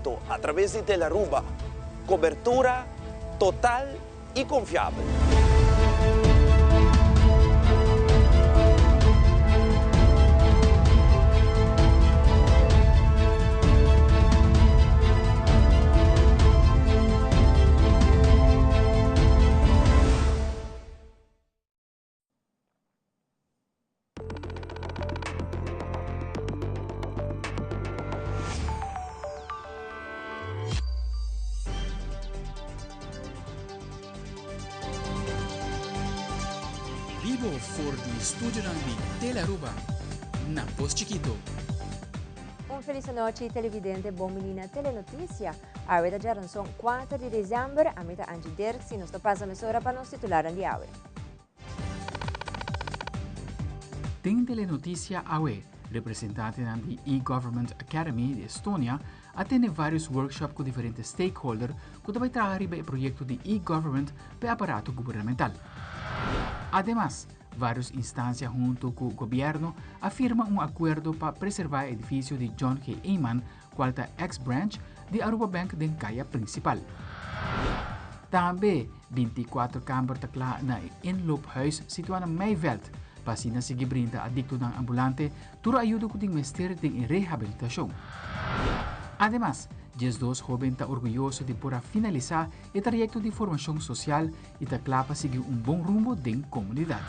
A traves di Telaruba, cobertura total y confiabel. Bibo for di studionan di Telearuba na Pos Chikito. Un feliz anochi televidente, bon bini na Telenoticia. Awe ta djaranson 4 di december, ami ta Angie Dirks y nos ta pasa mesora pa nos titularnan di awe. Den Telenoticia awe, representantenan di E-Government Academy di Estonia a tene varios workshop cu diferente stakeholder cu ta bay traha riba e proyecto di E-Government pa e aparato gubernamental. Ademas, varios instancia hunto cu gobierno a firma un acuerdo pa preserva e edificio di John G. Eman cual ta ex branch di Aruba Bank den caya principal. Tambe 24 kamber ta cla na e inloophuis situa na Meiveld pa asina sigui brinda adictonan ambulante tur ayudo cu tin mester den e rehabilitacion. Ademas, 12 hoben ta orguyoso di por a finalisa e trayecto di formacion social y ta cla pa sigui un bon rumbo den comunidad.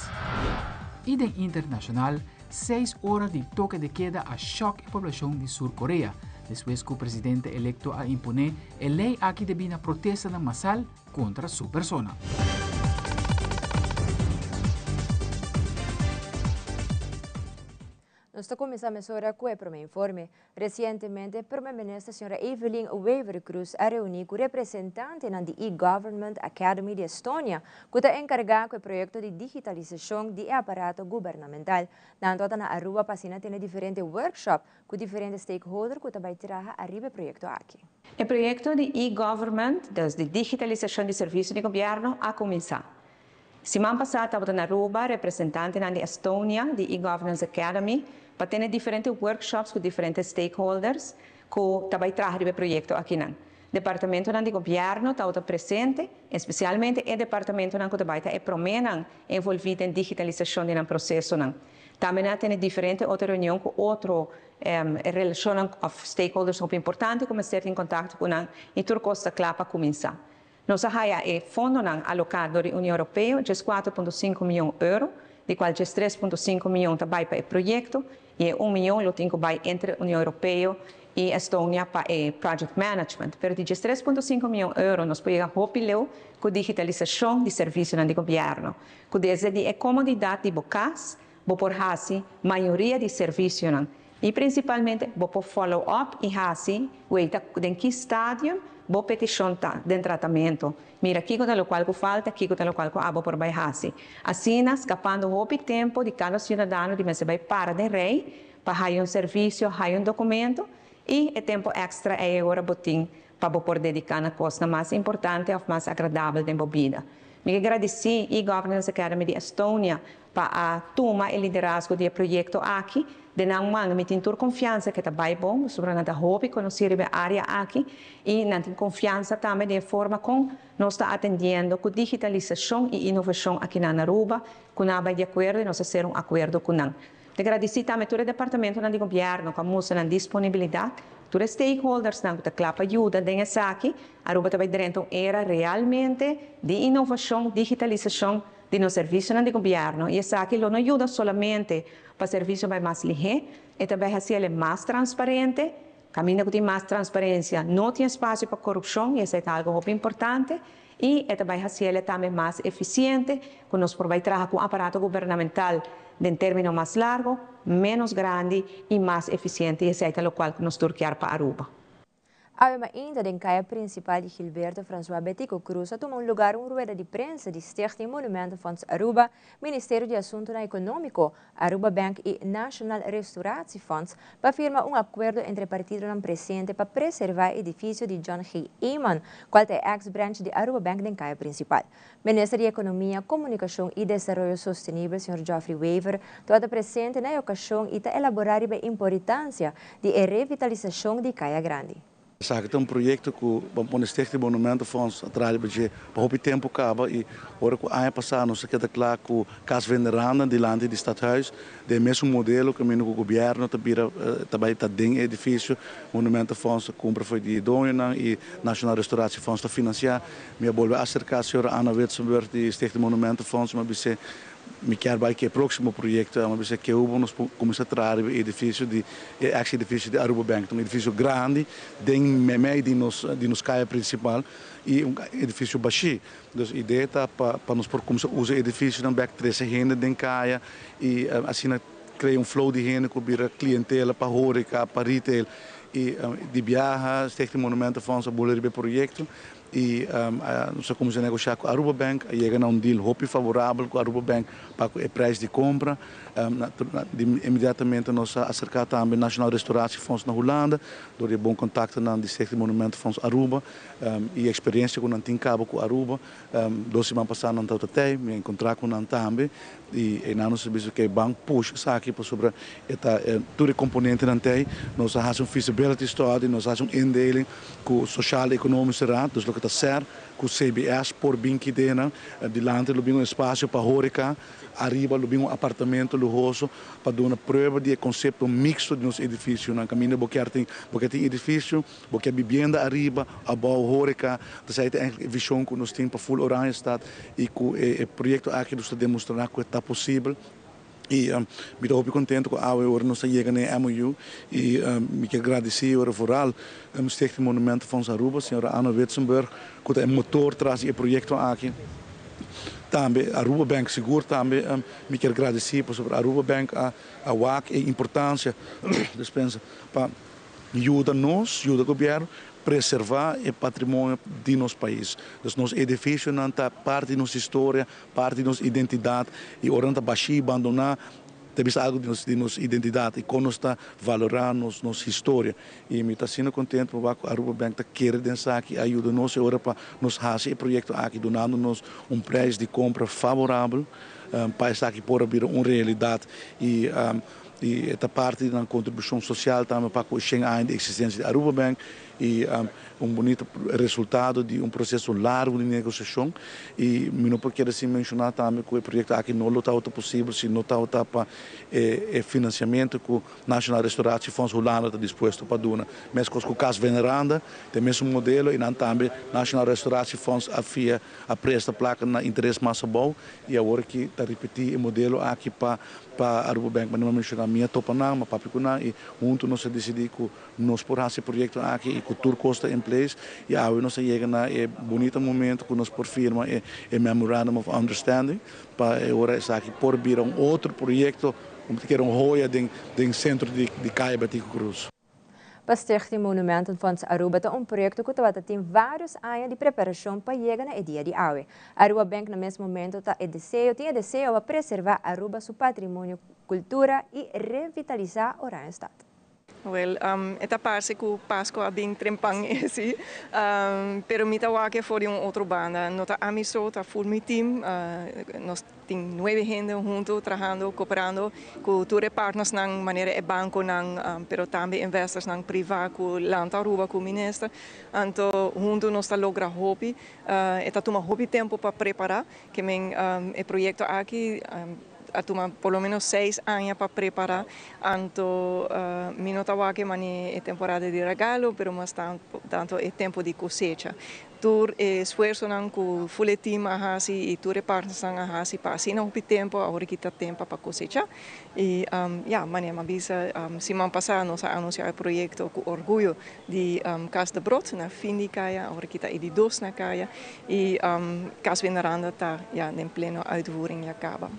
Y den internacional, Seis ora di toke de keda a shòk e poblashon di Sur Korea, despues ku presidente elekto a imponé e lei aki debí na protestanan masal kontra su persona. Nos ta kuminsá mesora ku e promé informe. Resientemente, Prome Minister Sra. Evelyn Wever-Croes a reuní ku representantenan di e-Government Academy di Estonia, ku ta enkargá ku e proyekto di digitalisashon di e aparato gubernamental. Nan tabata na Aruba pa asina tene diferente workshop ku diferente stakeholder ku ta bai traha ariba e proyekto aki. E proyekto di e-Government, dus di digitalisashon di servisio di gobièrnu, a kuminsá. Siman pasá tabata na Aruba representantenan di Estonia di e-Governance Academy pa tene diferente workshops ku diferente stakeholders ku ta bai traha riba e proyekto akinan. Departamentonan di gobièrnu tabata presente, espesialmente e departamentonan ku ta bai ta e proménan envolví den digitalisashon di nan prosesonan. Tambe nan a tene diferente otro reunion ku otro relashonnan òf stakeholders hopi importante ku mester tin kontakto ku nan i tur kos ta kla pa kuminsá. Nos a haya e fondonan aloká dor di Union Europeo, 14.5 mion euro, di kual 13.5 mion ta bai pa e proyekto i e un mion lo tin ku bai entre Union Europeo i Estonia pa e project management. Pero di 13.5 mion euro nos por yega hopi leu ku digitalisashon di servisionan di gobièrnu, ku desde di e komodidat di bo kas bo por hasi mayoria di servisionan I prinsipalmente bo por follow up i hasi weita den ki stadium bo petishon ta den tratamentu. Mira kiko ta lokual ku falta, kiko ta lokual ku abo por bai hasi. Asina skapando hopi tempu di kada siudadano di mester bai para den rei pa haya un servisio, haya un dokumento i e tempu èkstra ei ora bo tin pa bo por dediká na kosnan mas importante òf mas agradabel den bo bida. Mi ke gradisí e-Governance Academy di Estonia pa a tuma e liderazgo di e proyekto aki den nan man. Mi tin tur konfiansa ku e ta bai bon, pasobra nan ta hopi konosí riba e área aki i nan tin konfiansa tambe den e forma kon nos ta atendiendo ku digitalisashon i inovashon akinan na Aruba, ku nan a bai di akuerdo i nos a sera un akuerdo ku nan. Ta gradisí tambe tur e departamentonan di gobièrnu ku a mustra nan disponibilidat, tur e stakeholdersnan ku ta kla pa yuda den esaki. Aruba ta bai drenta un era realmente di inovashon, digitalisashon di nos servisionan di gobièrnu i esaki lo no yuda solamente pa servisio bai mas lihé, e ta bai hasi el e mas transparente. Kaminda ku tin mas transparensia no tin espasio pa korupshon i esei ta algu hopi importante i e ta bai hasi el e tambe mas efisiente ku nos por bai traha ku un aparato gubernamental den término mas largu, ménos grandi i mas efisiente i esei ta lokual ku nos tur kier pa Aruba. Awe mainta den kaya prinsipal di Gilberto Francois Betico Croes a tuma un lugar un rueda di prensa di Stichting Monumentenfonds Aruba, Ministerio di Asuntonan Economico, Aruba Bank y Nationaal Restauratiefonds pa firma un acuerdo entre partidonan presente pa preserva e edificio di John G. Eman, cual ta e ex branch di Aruba Bank den kaya prinsipal. Minister di Economia, Comunicacion y Desaroyo Sostenibel, señor Geoffrey Wever, tabata presente na e ocasion y ta elabora riba e importancia di e revitalisacion di Caya Grandi. Esaki ta un proyecto cu ban pone Stichting Monumentenfonds a traha riba dje pa hopi tempo caba y ora cu aña pasa nos a keda cla cu Cas Veneranda dilanti di Stadhuis den e mesun modelo caminda cu gobierno ta bira ta bay ta den e edificio. Monumentenfonds a cumpra for di e doñonan y Nationaal Restauratiefonds ta financia. Mi a bolbe acerca señora Anna Witsenburg di Stichting Monumentenfonds mi a bis'e Mi kier bai ku e próksimo proyekto, mi a bisa ke hubo nos por kuminsá traha riba e edifisio di e eks edifisio di Aruba Bank. Ta un edifisio grandi den meimei di nos di nos kaya prinsipal i un edifisio bashí. Dus idea ta pa pa nos por kuminsá usa e edifisionan bèk trese hende den kaya i asina krea un flow di hende ku bira klientela pa horeca, pa retail i di biaha Stichting Monumentenfonds a bula riba e proyekto. Y nos a cuminsa negocia cu Aruba Bank, a yega na un deal hopi favorabel cu Aruba Bank pa cu e prijs di compra. Inmediatamente nos a acerca tambe Nationaal Restauratiefonds na Hulanda, door di e bon contactonan di Stichting Monumentenfonds Aruba y e experiencia cu nan tin caba cu Aruba. Dos siman pasa nan tabata tey, mi a encontra cu nan tambe y eynan nos a bisa cu e ban push esaki pasobra e ta tur e componentenan tey. Nos a haci un feasibility study, nos a haci un indeling cu Sociaal Economische Raad, dus loke ta ser cu CBS por bin kidenan. Dilanti lo bin un espacio pa horeca, ariba lo bin un apartamento luhoso pa duna prueba di e concepto mixto di nos edificionan. Caminda bo kier tin, bo kier tin edificio, bo kier bibienda ariba, abao horeca. Ta esai ta eigenlijk e vision cu nos tin pa full Oranjestad y cu e proyecto aki nos ta demostra cu e ta posibel. Y mi ta hopi contento cu awe ora nos ta yega na e MOU y mi kier gradici ora vooral Stichting Monumentenfonds Aruba, señora Anna Witsenburg, cu ta e motor tras di e proyecto aki. Tambe Aruba Bank sigur tambe mi kier gradici pasobra Aruba Bank a a wak e importancia, dispensa, pa yuda nos, yuda gobierno preserva e patrimonio di nos pais. Dus nos edificionan ta parti di nos historia, Parti di nos identidat i ora nan ta bashí i bandoná ta bisa algu di nos di nos identidat i kon nos ta valorá nos nos historia. I mi ta asina kontentu pa wak ku Aruba Bank ta kere den esaki i a yuda nos e ora pa nos hasi e proyekto aki dunando nos un prijs di kompra favorabel pa esaki por a bira un realidat i i e ta parti di nan kontribushon sosial tambe pa ku e shen aña di eksistensia di Aruba Bank i un bunito resultado di un proceso largo di negociacion y mi no por keda sin menciona tambe cu e proyecto aki no lo tabata posibel si no tabata pa e financiamento cu Nationaal Restauratiefonds Hulanda ta dispuesto pa duna. Mescos cu Cas Veneranda, ta e mesun modelo y nan tambe Nationaal Restauratiefonds a fia a presta placa na interes mas abou y awor aki ta ripiti e modelo aki pa pa Aruba Bank. Manera mi a menciona mi a topa nan, mi a papia cu nan y hunto nos a dicidi cu Nos por hasi e proyekto aki i ku tur kos ta in place i awe nos a yega na e bunita momento ku nos por firma e e Memorandum of Understanding pa e ora esaki por bira un otro proyekto ku ta kere un hoya den den sentro di di Kaya Betico Croes. Pa Stichting Monumentenfonds Aruba ta un proyekto ku tabata tin vários aña di preparashon pa yega na e dia di awe. Aruba Bank na mes momento ta e deseo tin e deseo pa preservá Aruba su patrimonio, kultura i revitalisá Oranjestad. Wel, e ta parse ku Pasko a bin trempan esi, pero mi ta wak e for di un otro banda. No ta ami so, ta ful mi team. Nos tin nuebe hende huntu trahando, koperando ku tur e partnersnan, manera e bankonan, pero tambe investorsnan privá ku Lanta Aruba ku minister. Anto huntu nos ta logra hopi. E ta tuma hopi tempu pa prepará, ke men e proyekto aki. A tuma por lo menos seis aña pa prepara, anto mi no ta wak e mane e temporada di regalo, pero mas tanto e tempo di cosecha. Tur e esfuerzonan cu full e team a haci y tur e partnersnan a haci pa asina hopi tempo, awor aki ta tempo pa cosecha. Y ya, mane mi a bisa, siman pasa nos a anuncia e proyecto cu orguyo di Cas de Brot na fin di caya, awor aki ta e di dos na caya y Cas Veneranda ta ya den pleno uitvoering ya caba.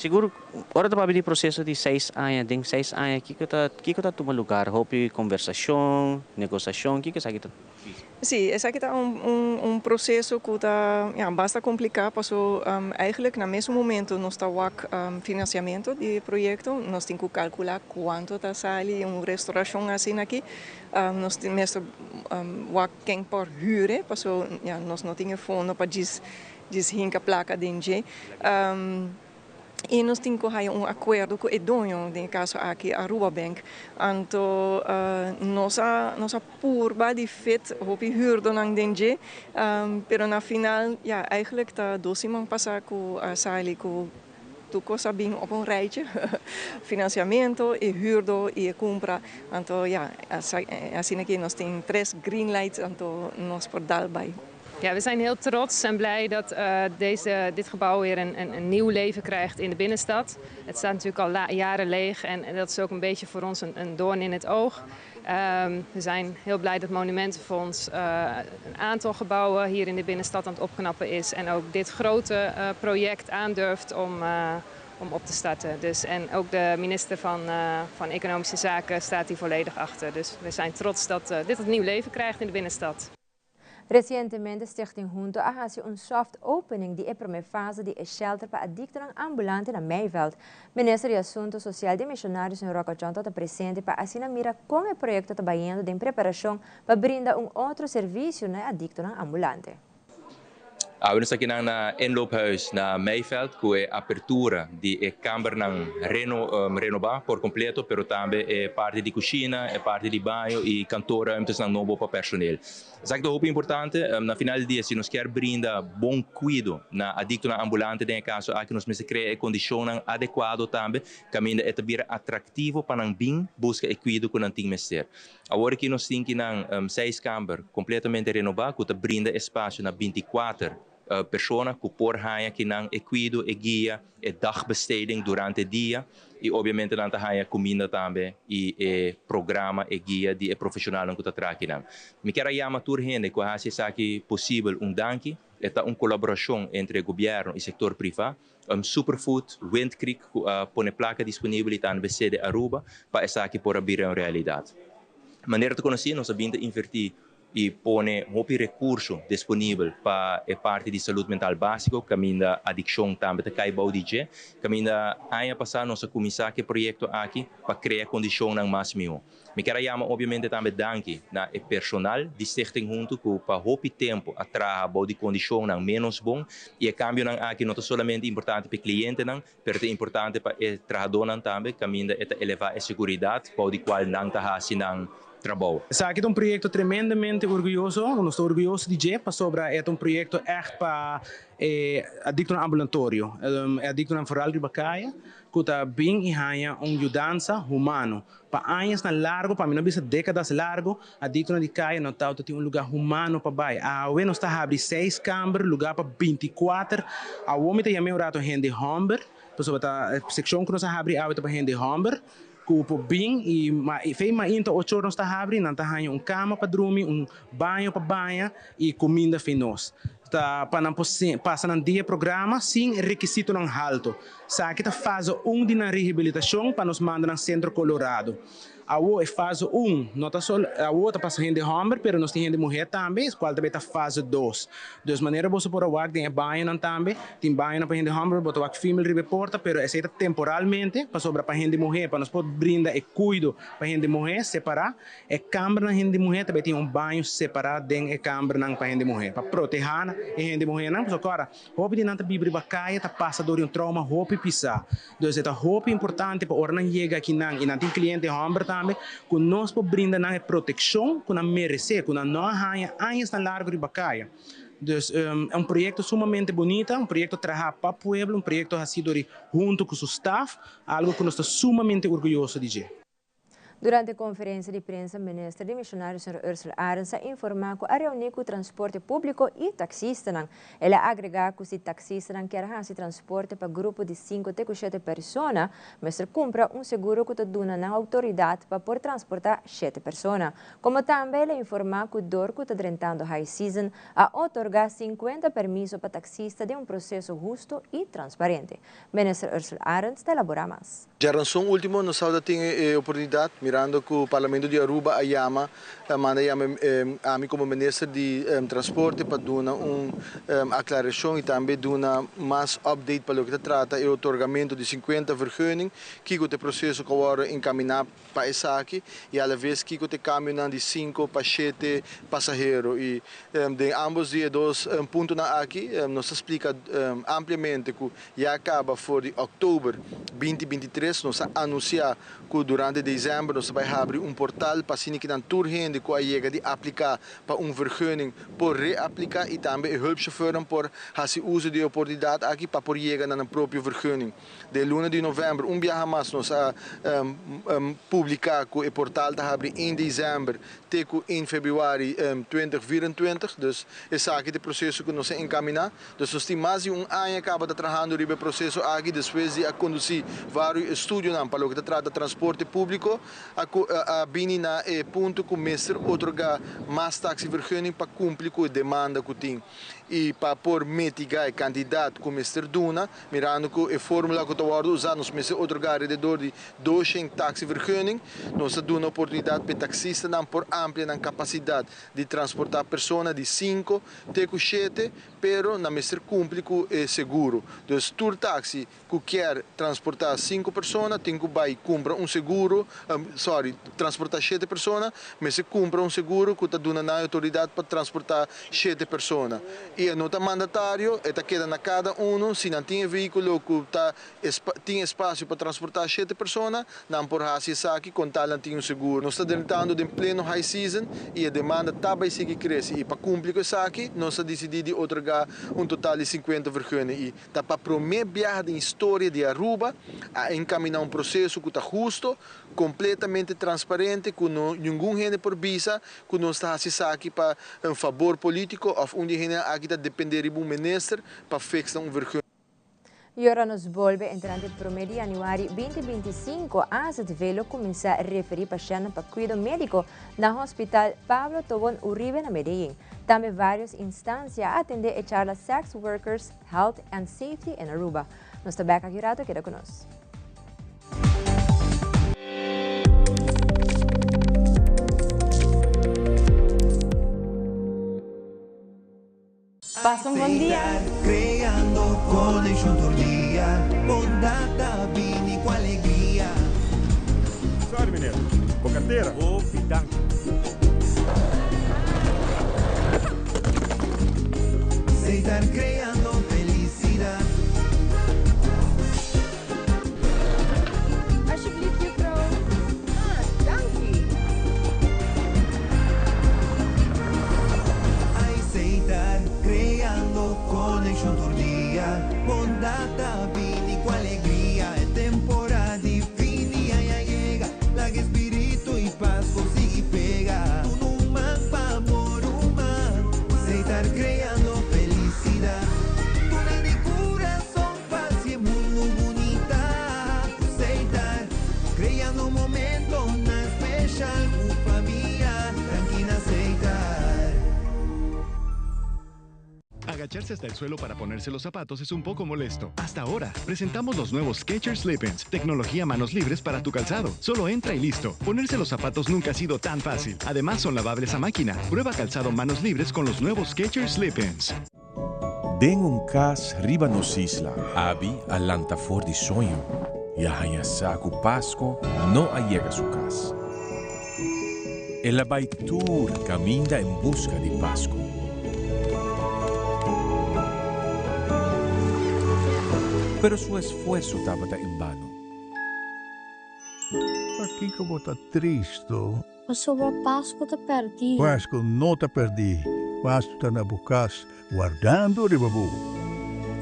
Sigur ora ta papia di proceso di seis aña, den seis aña kico ta kico ta tuma lugar? Hopi conversacion, negociacion, kico esaki ta bisa? Sí, esaki ta un un un proceso cu ta ya basta complica paso eigenlijk na mesun momento nos ta wak financiamento di e proyecto, nos tin cu calcula cuanto ta sali un restauracion asina aki, nos tin mester wak ken por huur paso ya nos no tin e fondo pa djis djis hinca placa den dje. Y nos tin cu haya un acuerdo cu e doño, den e caso aki Aruba Bank. Anto nos a nos a purba di fit hopi huurdonan den dje, pero na final ya eigenlijk ta dos siman pasa cu a sali cu tur cos a bin op un rijtje, financiamento, e huurdo y e cumpra. Anto ya, asina aki nos tin tres green lights anto nos por dal bay. Ja, we zijn heel trots en blij dat dit gebouw weer een nieuw leven krijgt in de binnenstad. Het staat natuurlijk al jaren leeg en dat is ook een beetje voor ons een doorn in het oog. We zijn heel blij dat Monumentenfonds een aantal gebouwen hier in de binnenstad aan het opknappen is. En ook dit grote project aandurft om op te starten. Dus, en ook de minister van Economische Zaken staat hier volledig achter. Dus we zijn trots dat dit het nieuw leven krijgt in de binnenstad. Recientemente, Stichting Hunto a haci un soft opening di e prome fase di shelter pa adicto ambulante na Meiveld. Minister di Asunto Social demisionario, señor Rocco Tjon, ta presente pa asina mira con e proyecto ta bayendo den preparacion pa brinda un otro servicio na adicto ambulante. Ah, nos ta aki na inloophuis na Meiveld, cu e apertura di e kamber renoba por completo, pero tambe e parti di cushina, e parti di baño y kantoorruimtes nobo pa personeel. Esaki ta importante, na final di dia, si nos kier brinda bon cuido na adicto ambulante, den caso aki nos mester crea condicion adecua tambe, caminda e ta bira atractivo pa nan bin busca e cuido cu nan tin mester. Awor aki nos tin seis kamber completamente renoba, cu ta brinda espacio na 24 persona cu por haya akinan e cuido, e guia, e dagbesteding durante dia y obviamente nan ta haya cuminda tambe y e programa e guia di e profesional cu ta traha akinan. Mi kier yama tur hende cu a haci esaki posibel un danki. Ta un colaboracion entre gobierno y sector priva. Superfood, Wind Creek, pone placa disponibel na BC di Aruba pa esaki por bira un realidad. Manera di conoce, nos a bin inverti y pone hopi recurso disponibel pa e parti di salud mental basico, caminda adiccion tambe ta cay bou di dje, caminda aña pasa nos a cuminsa cu e proyecto aki pa crea condicion mas miho. Mi kier yama obviamente tambe danki na e personal di Stichting Hunto cu pa hopi tempo a traha bou di condicion menos bon y e cambio aki no ta solamente importante pa e cliente, pero ta importante pa e trahado tambe, caminda ta eleva e seguridad pa di cual nan ta haci nan trabou. Esaki ta un proyecto tremendamente orguyoso, nos ta orguyoso di dje, pasobra e ta un proyecto echt pa adicto ambulatorio, adicto vooral riba caya, cu ta bin y haya un yudansa humano. Pa añanan largo, pa mi no bisa decadanan largo, adicto di caya no ta tin un luga humano pa bay. Awe nos ta habri seis kamber, luga pa 24. Awe mi ta yama un rato hende homber, pasobra ta seccion cu nos a habri awe pa hende homber, cu por bin y ma fei mainta 8 or nos ta habri, nan ta haya un cama pa drumi, un baño pa baña y cuminda fi nos. Ta pa nan pasa nan dia programa sin requisito nan halto. Esaki ta fase 1 di nan rehabilitacion pa nos manda na Centro Colorado. Awo e fase 1, no ta so awo ta pasa hende homber, pero nos tin hende muher tambe, cual tambe ta fase 2. Dus manera bo por wak den baño nan tambe, tin baño pa hende homber, bo ta wak female riba porta, pero esey ta temporalmente, pasobra pa hende muher, pa nos por brinda e cuido pa hende muher separa, e kamber nan hende muher tambe tin un baño separa den e kamber nan pa hende muher, pa proteha e hende muher nan, pasobra awor, hopi di nan ta biba riba caya ta pasa door un trauma hopi pisa. Dus ta hopi importante pa ora nan yega aki nan y nan tin cliente homber tambe, cu nos por brinda nan e proteccion cu nan merece, cu nan no a haya añanan largo riba caya. Dus e un proyecto sumamente bunita, un proyecto traha pa pueblo, un proyecto haci hunto cu su staff, algo cu nos ta sumamente orguyoso di dje. Durante e conferencia di prensa, minister demisionario Sr. Ursula Arends a informa cu a reuni cu transporte publico y taxista. El a agrega cu si taxista kier haci transporte pa grupo di 5 te 7 persona, mester cumpra un seguro cu ta duna nan autoridad pa por transporta 7 persona. Como tambe el a informa cu dor cu ta drentando high season a otorga 50 permiso pa taxista den un proceso husto y transparente. Minister Ursula Arends ta elabora mas. Diaranson ultimo, nos a tin e oportunidad, Mirando cu Parlamento di Aruba a yama, a manda yama ami como Minister di Transporte pa duna un aclaracion y tambe duna mas update pa loke ta trata e otorgamento di 50 vergunning, kico ta e proceso cu a wordo encamina pa esaki y alaves kico ta e cambionan di cinco pa shete pasahero y den ambos di e dos puntonan aki nos ta splica ampliamente cu ya caba for di october binti binti tres nos a anuncia cu durante december nos ta bay habri un portal pa asina kinan tur hende cu a yega di aplica pa un vergunning por reaplica y tambe e hulpchauffeurnan por haci uzo di e oportunidad aki pa por yega na nan propio vergunning. Den luna di november un biaha mas nos a publica cu e portal ta habri een december te cu een februari 2024. Dus esaki ta e proceso cu nos a encamina. Dus nos tin mas di un aña caba ta trahando riba e proceso aki despues di a conduci varios estudionan pa loke ta trata transporte publico a a bini na e punto cu mester otorga mas taxivergunning pa cumpli cu e demanda cu tin y pa por mitiga e cantidad cu mester duna. Mirando cu e formula cu ta wordo usa nos mester otorga alrededor di 200 taxivergunning, nos ta duna oportunidad pa e taxistanan por amplia nan capacidad di transporta persona di 5 te cu 7, pero nan mester cumpli cu e seguro. Dus tur taxi cu kier transporta 5 persona tin cu bay cumpra un seguro, sorry, transporta 7 persona, mester cumpra un seguro cu ta duna nan e autoridad pa transporta 7 persona. Y e no ta mandatario, e ta keda na cada uno, si nan tin e vehiculo cu ta tin espacio pa transporta 7 persona, nan por haci esaki con tal nan tin un seguro. Nos ta drentando den pleno high season y e demanda ta bay sigui crece y pa cumpli cu esaki nos a dicidi di otorga un total di 50 vergunning y Ta pa promé biaha den historia di Aruba a encaminá un proceso cu ta husto, completamente transparente, cu no ningun hende por bisa cu nos ta haci esaki pa un fabor politico of un di e hendenan aki ta depende riba un minister pa fixa un vergunning. Y ora nos bolbe entrante promé di januari 2025, AZV lo cuminsa referi pashentnan pa cuido medico na Hospital Pablo Tobon Uribe na Medellin. Tambe varios instancia a atende e charla Sex Workers, Health and Safety in Aruba. Nos ta bek aki rato, keda cu nos. Pasa un bon dia. Creando conexion tur dia, bondad ta bini cu alegria. Sorry meneer, bo cartera. Hopi danki. Seitar creando felicidad. Alsjeblieft juffrouw. Ah, danki. Seitar creando conexion tur dia. Bondad ta bini cu alegria. E temporada di fin di aña yega. Laga e spiritu y Pasco sigui pega. Duna un man pa bo ruman. Seitar creando felicidad. Duna di curason pa haci e mundo bunita. Seitar creando momentonan special cu famia. Danki na Seitar. Agacharse hasta el suelo para ponerse los zapatos es un poco molesto. Hasta ahora, presentamos los nuevos Skechers Slip-ins, tecnología manos libres para tu calzado. Solo entra y listo. Ponerse los zapatos nunca ha sido tan fácil. Además, son lavables a máquina. Prueba calzado manos libres con los nuevos Skechers Slip-ins. Den un cas riba nos isla, Abi a lanta for di soño y a haña sa cu Pasco no a yega su cas. El a bai tur caminda en busca di Pasco. Pero su esfuerzo tabata en bano. Pakico bo ta tristo? Pasobra Pasco ta perdí. Pasco no ta perdí. Pasco ta na bo cas wardando riba bo.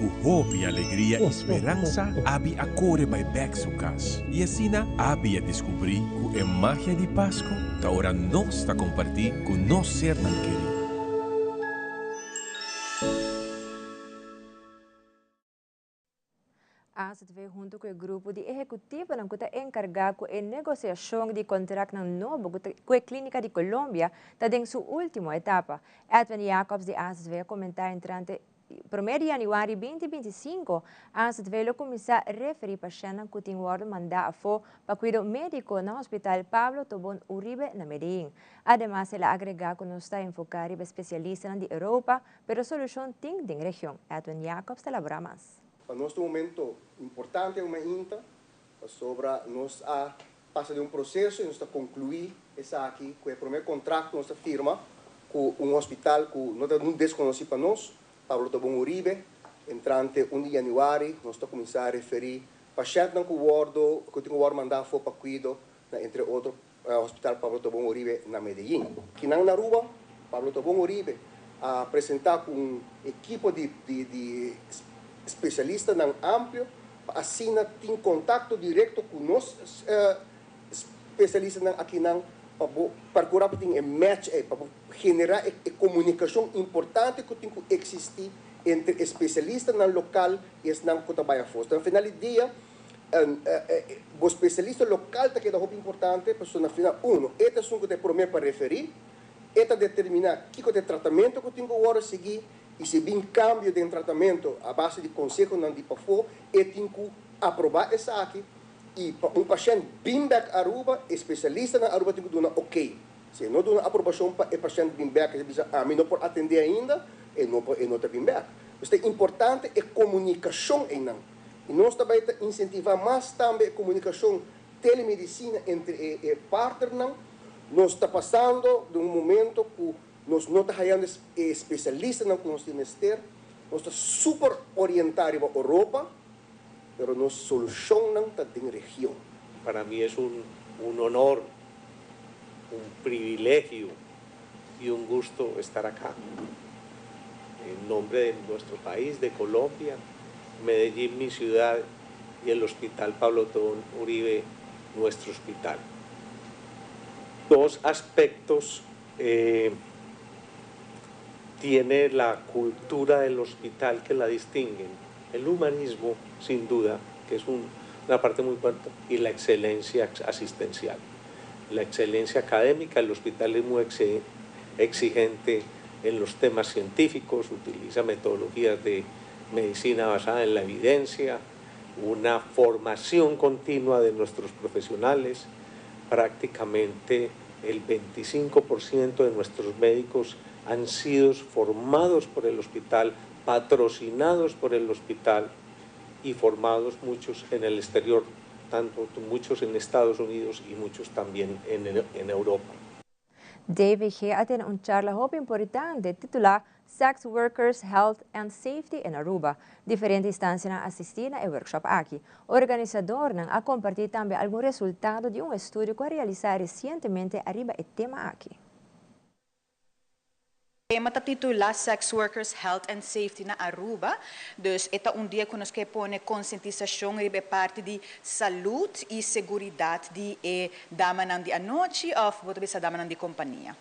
Ku hopi alegria i speransa, Abi a kore bai bèk su kas. I asina Abi a deskubrí ku e magia di Pasku ta ora nos ta kompartí ku nos sernan kerí. AZV hunto cu e grupo di ehecutivonan cu ta encarga cu e negociacion di contractnan nobo cu e clinica di Colombia ta den su ultimo etapa. Edwin Jacobs di AZV a comenta entrante. Prome di januari 2025, AZV lo cuminsa referi pashentnan cu tin wordo manda afo pa cuido medico na Hospital Pablo Tobon Uribe na Medellin. Ademas, el a agrega cu nos ta enfoca riba especialistanan di Europa, pero solucion tin den region. Edwin Jacobs ta elabora mas. Pa nos ta un momento importante un mainta, pasobra nos a pasa den un proceso y nos ta conclui esaki cu e prome contrato nos ta firma cu un hospital cu no ta un desconoci pa nos, Pablo Tobón Uribe. Entrante 1 di januari nos ta cuminsa referi pashentnan cu wordo cu tin cu wordo manda afo pa cuido na entre otro Hospital Pablo Tobón Uribe na Medellin. Kinan na Aruba, Pablo Tobón Uribe a presenta cu un ekipo di di specialistanan amplio pa asina tin contacto directo cu nos specialistanan akinan pa bo percura pa tin e match ey, pa bo genera e comunicacion importante cu tin cu existi entre e specialistanan local y esnan cu ta bay afo. Na final di dia, bo specialista local ta keda hopi importante, pasobra na final, uno, e ta esun cu ta e prome pa referi, e ta determina kico ta e tratamento cu tin cu worde sigui y si bin cambio den tratamento a base di consehonan di pafo, e tin cu aproba esaki y pa un pashent bin bek Aruba, e specialista na Aruba tin cu duna ok. Si e no duna aprobacion pa e pashent bin bek, e ta bisa ami no por atende ainda, e no por e no ta bin bek. Pues ta importante e comunicacion eynan. Y nos ta bay ta incentiva mas tambe e comunicacion telemedicina entre e e partnernan. Nos ta pasando den un momento cu nos no ta hayando e specialistanan cu nos tin mester. Nos ta super orienta riba Europa, pero nos solucionnan ta den region. Para mi es un un honor, un privilegio y un gusto estar acá. En nombre de nuestro país, de Colombia, Medellín, mi ciudad, y el Hospital Pablo Tobón Uribe, nuestro hospital. Dos aspectos eh, tiene la cultura del hospital que la distinguen. El humanismo, sin duda, que es una parte muy importante, y la excelencia asistencial. La excelencia académica, el hospital es muy exigente en los temas científicos, utiliza metodologías de medicina basada en la evidencia, una formación continua de nuestros profesionales, prácticamente el 25% de nuestros médicos han sido formados por el hospital, patrocinados por el hospital y formados muchos en el exterior, tanto muchos en Estados Unidos y muchos también en, en Europa. DVG a tene un charla hopi importante titula Sex Workers Health and Safety in Aruba. Diferente instancianan a asisti na e workshop aki. Organisadornan a comparti tambe algun resultado di un estudio cu a realisa recientemente ariba e tema aki. Tema ta titula Sex Workers Health and Safety na Aruba. Dus e ta un dia cu nos ke pone concientisacion riba e parti di salud y seguridad di e damanan di anochi of bo ta bisa damanan di compania.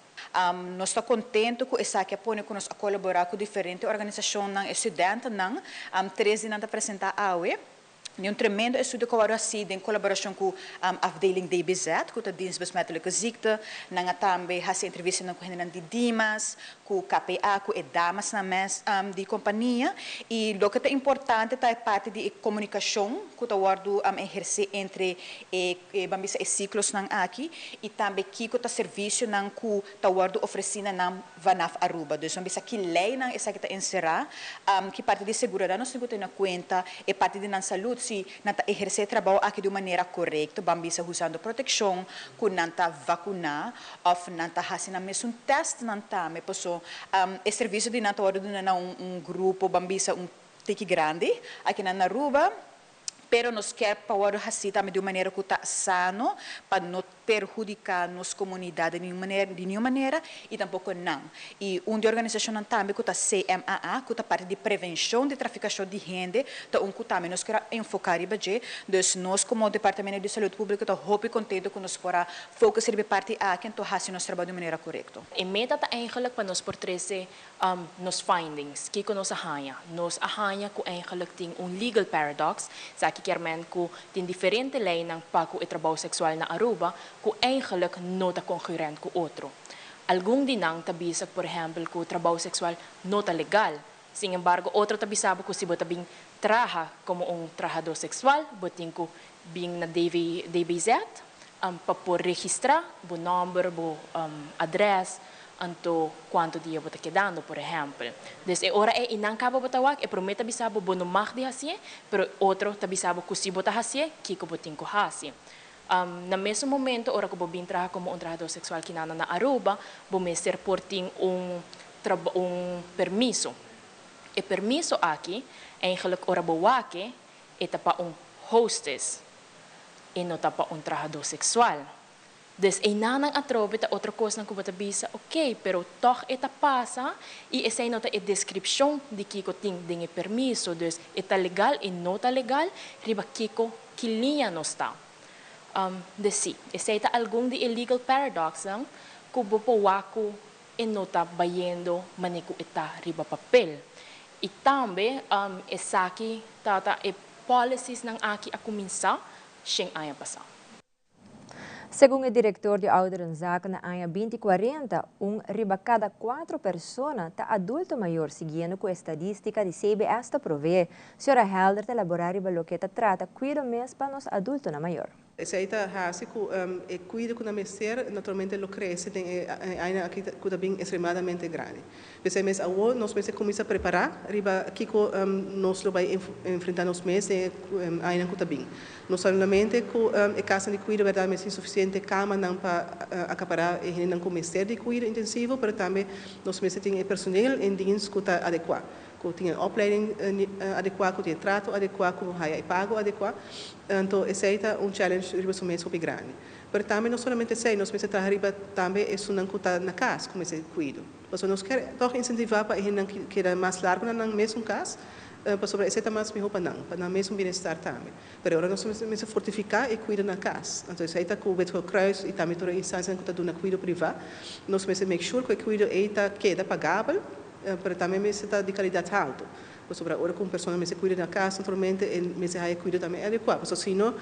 Nos ta contento cu esaki a pone cu nos a colabora cu diferente organisacionnan, e studentennan, tres di nan ta presenta awe. Di un tremendo estudio cu a worde haci den colaboracion cu afdeling DBZ, cu ta Dienst Besmettelijke Ziekte. Nan a tambe haci entrevistanan cu hendenan di Dimas, cu KPA, cu e damasnan mes di compania. Y loke ta importante ta e parti di e comunicacion cu ta wordo eherce entre e, ban bisa, e ciclosnan aki y tambe kico ta servicionan cu ta wordo ofreci na nan vanaf Aruba. Dus ban bisa ki leynan esaki ta encera, ki parti di seguridad nos tin cu tene na cuenta, e parti di nan salud, si nan ta eherce e trabao aki di un manera corecto, ban bisa usando proteccion, cu nan ta vacuna of nan ta haci nan mesun testnan tambe, paso e servicio di nan ta wordo duna na un grupo, ban bisa un tiki grandi, akinan na Aruba, pero nos kier pa wordo haci tambe di un manera cu ta sano, pa no perhudica nos comunidad di ningun manera, di ningun manera y tampoco nan. Y un di organisacionnan tambe cu ta CMAA, cu ta parti di prevencion di traficacion di hende, ta un cu tambe nos kier a enfoca riba dje. Dus nos como Departamento di Salud Publico ta hopi contento cu nos por a focus riba e parti aki anto haci nos trabao di un manera corecto. E meta ta eigenlijk pa nos por trece nos findings, kiko nos a haña? Nos a haña ku eigenlijk tin un legal paradox, esaki kier men ku tin diferente leinan pa ku e trabou seksual na Aruba ku eigenlijk no ta kongruent ku otro. Algun di nan ta bisa por ehèmpel ku trabou seksual no ta legal. Sin embargo, otro ta bisa bo ku si bo ta bin traha komo un trahadó seksual, bo tin ku bin na DV, DBZ pa por registrá bo nòmber, bo adrès, anto kuantu dia bo ta kedando, por ehèmpel. Dus e ora ei i nan kaba bo ta wak, e promé ta bisa bo bo no mag di hasié, pero e otro ta bisa bo ku si bo ta hasié, kiko bo tin ku hasi. Na mesun momento ora ku bo bin traha komo un trahadó seksual kinana na Aruba, bo mester por tin un un permiso. E permiso aki, eigenlijk ora bo wak e, e ta pa un hostess, e no ta pa un trahadó seksual. Dus einanan atrobe ta otro kosnan ku bo ta bisa, oké, pero tòg e ta pasa i esei no ta e deskripshon di kiko tin den e permiso, dus e ta legal, e no ta legal, riba kiko, ki liña nos ta. Dus sí, esei ta algun di e legal paradoxnan ku bo por wak ku e no ta bayendo manera ku e ta riba papel. I tambe esaki ta ta e policies-nan aki a kuminsá shen aña pasá. Segun e director di Ouderenzaken na aña 2040, un riba cada cuatro persona ta adulto mayor siguiendo cu estadistica di CBS ta provee. Sra. Helder ta elabora riba loke ta trata cuido mes pa nos adultonan mayor. Esei ta hasi ku e kuido ku nan mester naturalmente lo krese den e añanan aki ku ta bin ekstremadamente grandi. P'esei mes awor nos mester kuminsá prepará riba kiko nos lo bai enfrentá nos mes den e añanan ku ta bin. No solamente ku e kasnan di kuido bèrdat mester tin sufisiente kamanan pa akapará e hendenan ku mester di kuido intensivo, pero tambe nos mester tin e personel en dienst ku ta adekuá, ku tin e opleiding adekuá, ku tin e trato adekuá, ku haya e pago adekuá. Anto esei ta un challenge riba su mes hopi grandi. Pero tambe no solamente esei, nos mester traha riba tambe esunnan ku ta na kas ku mester kuido. Pasobra nos kier tòg insentivá pa e hendenan keda mas largu na nan mesun kas, pasobra esei ta mas mihó pa nan, pa nan mesun bienestar tambe. Pero ora nos mester fortifiká e kuido na kas. Anto esei ta ku Wit Geel Kruis i tambe tur e instansianan ku ta duna kuido privá. Nos mester make sure ku e kuido ei ta keda pagabel, pero tambe mester ta di kalidat haltu. Pasobra ora ku un persona mester kuida na kas, naturalmente e mester haya kuido tambe adekuá. Pasobra si no,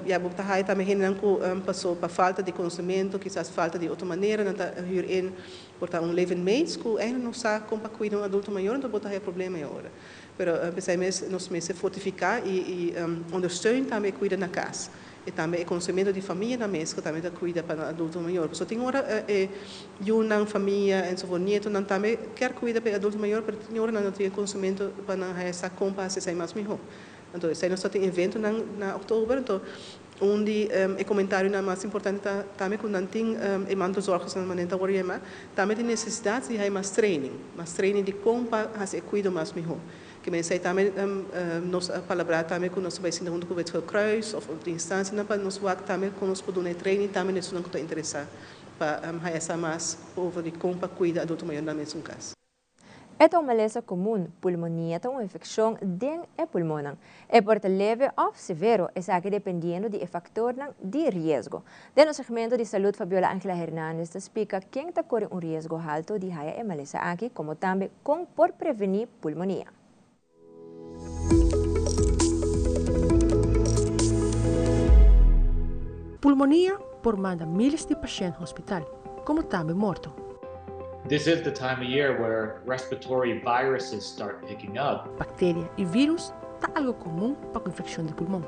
ya bo ta haya tambe hendenan ku pasó pa falta di konosementu, kisas falta di otro manera, nan ta hür in por ta un living mates ku eigenlijk no sa kon pa kuida un adulto mayor, anto bo ta haya problema e ora. Pero p'esei mes nos mester fortifiká i ondersteun tambe e kuida na kas. E tambe e konosementu di famianan mes ku tambe ta kuida pa nan adulto mayor. Pasobra tin ora e yunan, famia enzovoort, nietonan tambe kier kuida pa e adulto mayor pero tin ora nan no tin e konosementu pa nan haya sa kon pa hasi esei mas mihó. Anto esei nos ta tin eventonan na oktober anto un di e komentarionan mas importante ta tambe ku nan tin e mantelzorgers nan manera ta wòrdu yamá tambe tin nesesidat di haya mas training, mas training di kon pa hasi e kuido mas mihó. Ke men esei tambe nos a palabrá tambe ku nos ta bai sinta huntu ku Wit Geel Kruis òf otro instansianan pa nos wak tambe kon nos por duna e training tambe na esunnan ku ta interesá pa haya sa mas over di kon pa kuida adulto mayor na mesun kas. E ta un malesa komun, pulmonia ta un infekshon den e pulmonnan. E por ta leve òf severo, esaki dependiendo di e faktornan di riesgo. Den nos segmento di salud Fabiola Angela Hernandez ta splika ken ta kore un riesgo halto di haya e malesa aki komo tambe kon por prevení pulmonia. Pulmonia por manda miles di pashènt hospital, komo tambe morto. This is the time of year where respiratory viruses start picking up. Bakteria i vírus ta algu komun pa ku infekshon di pulmon.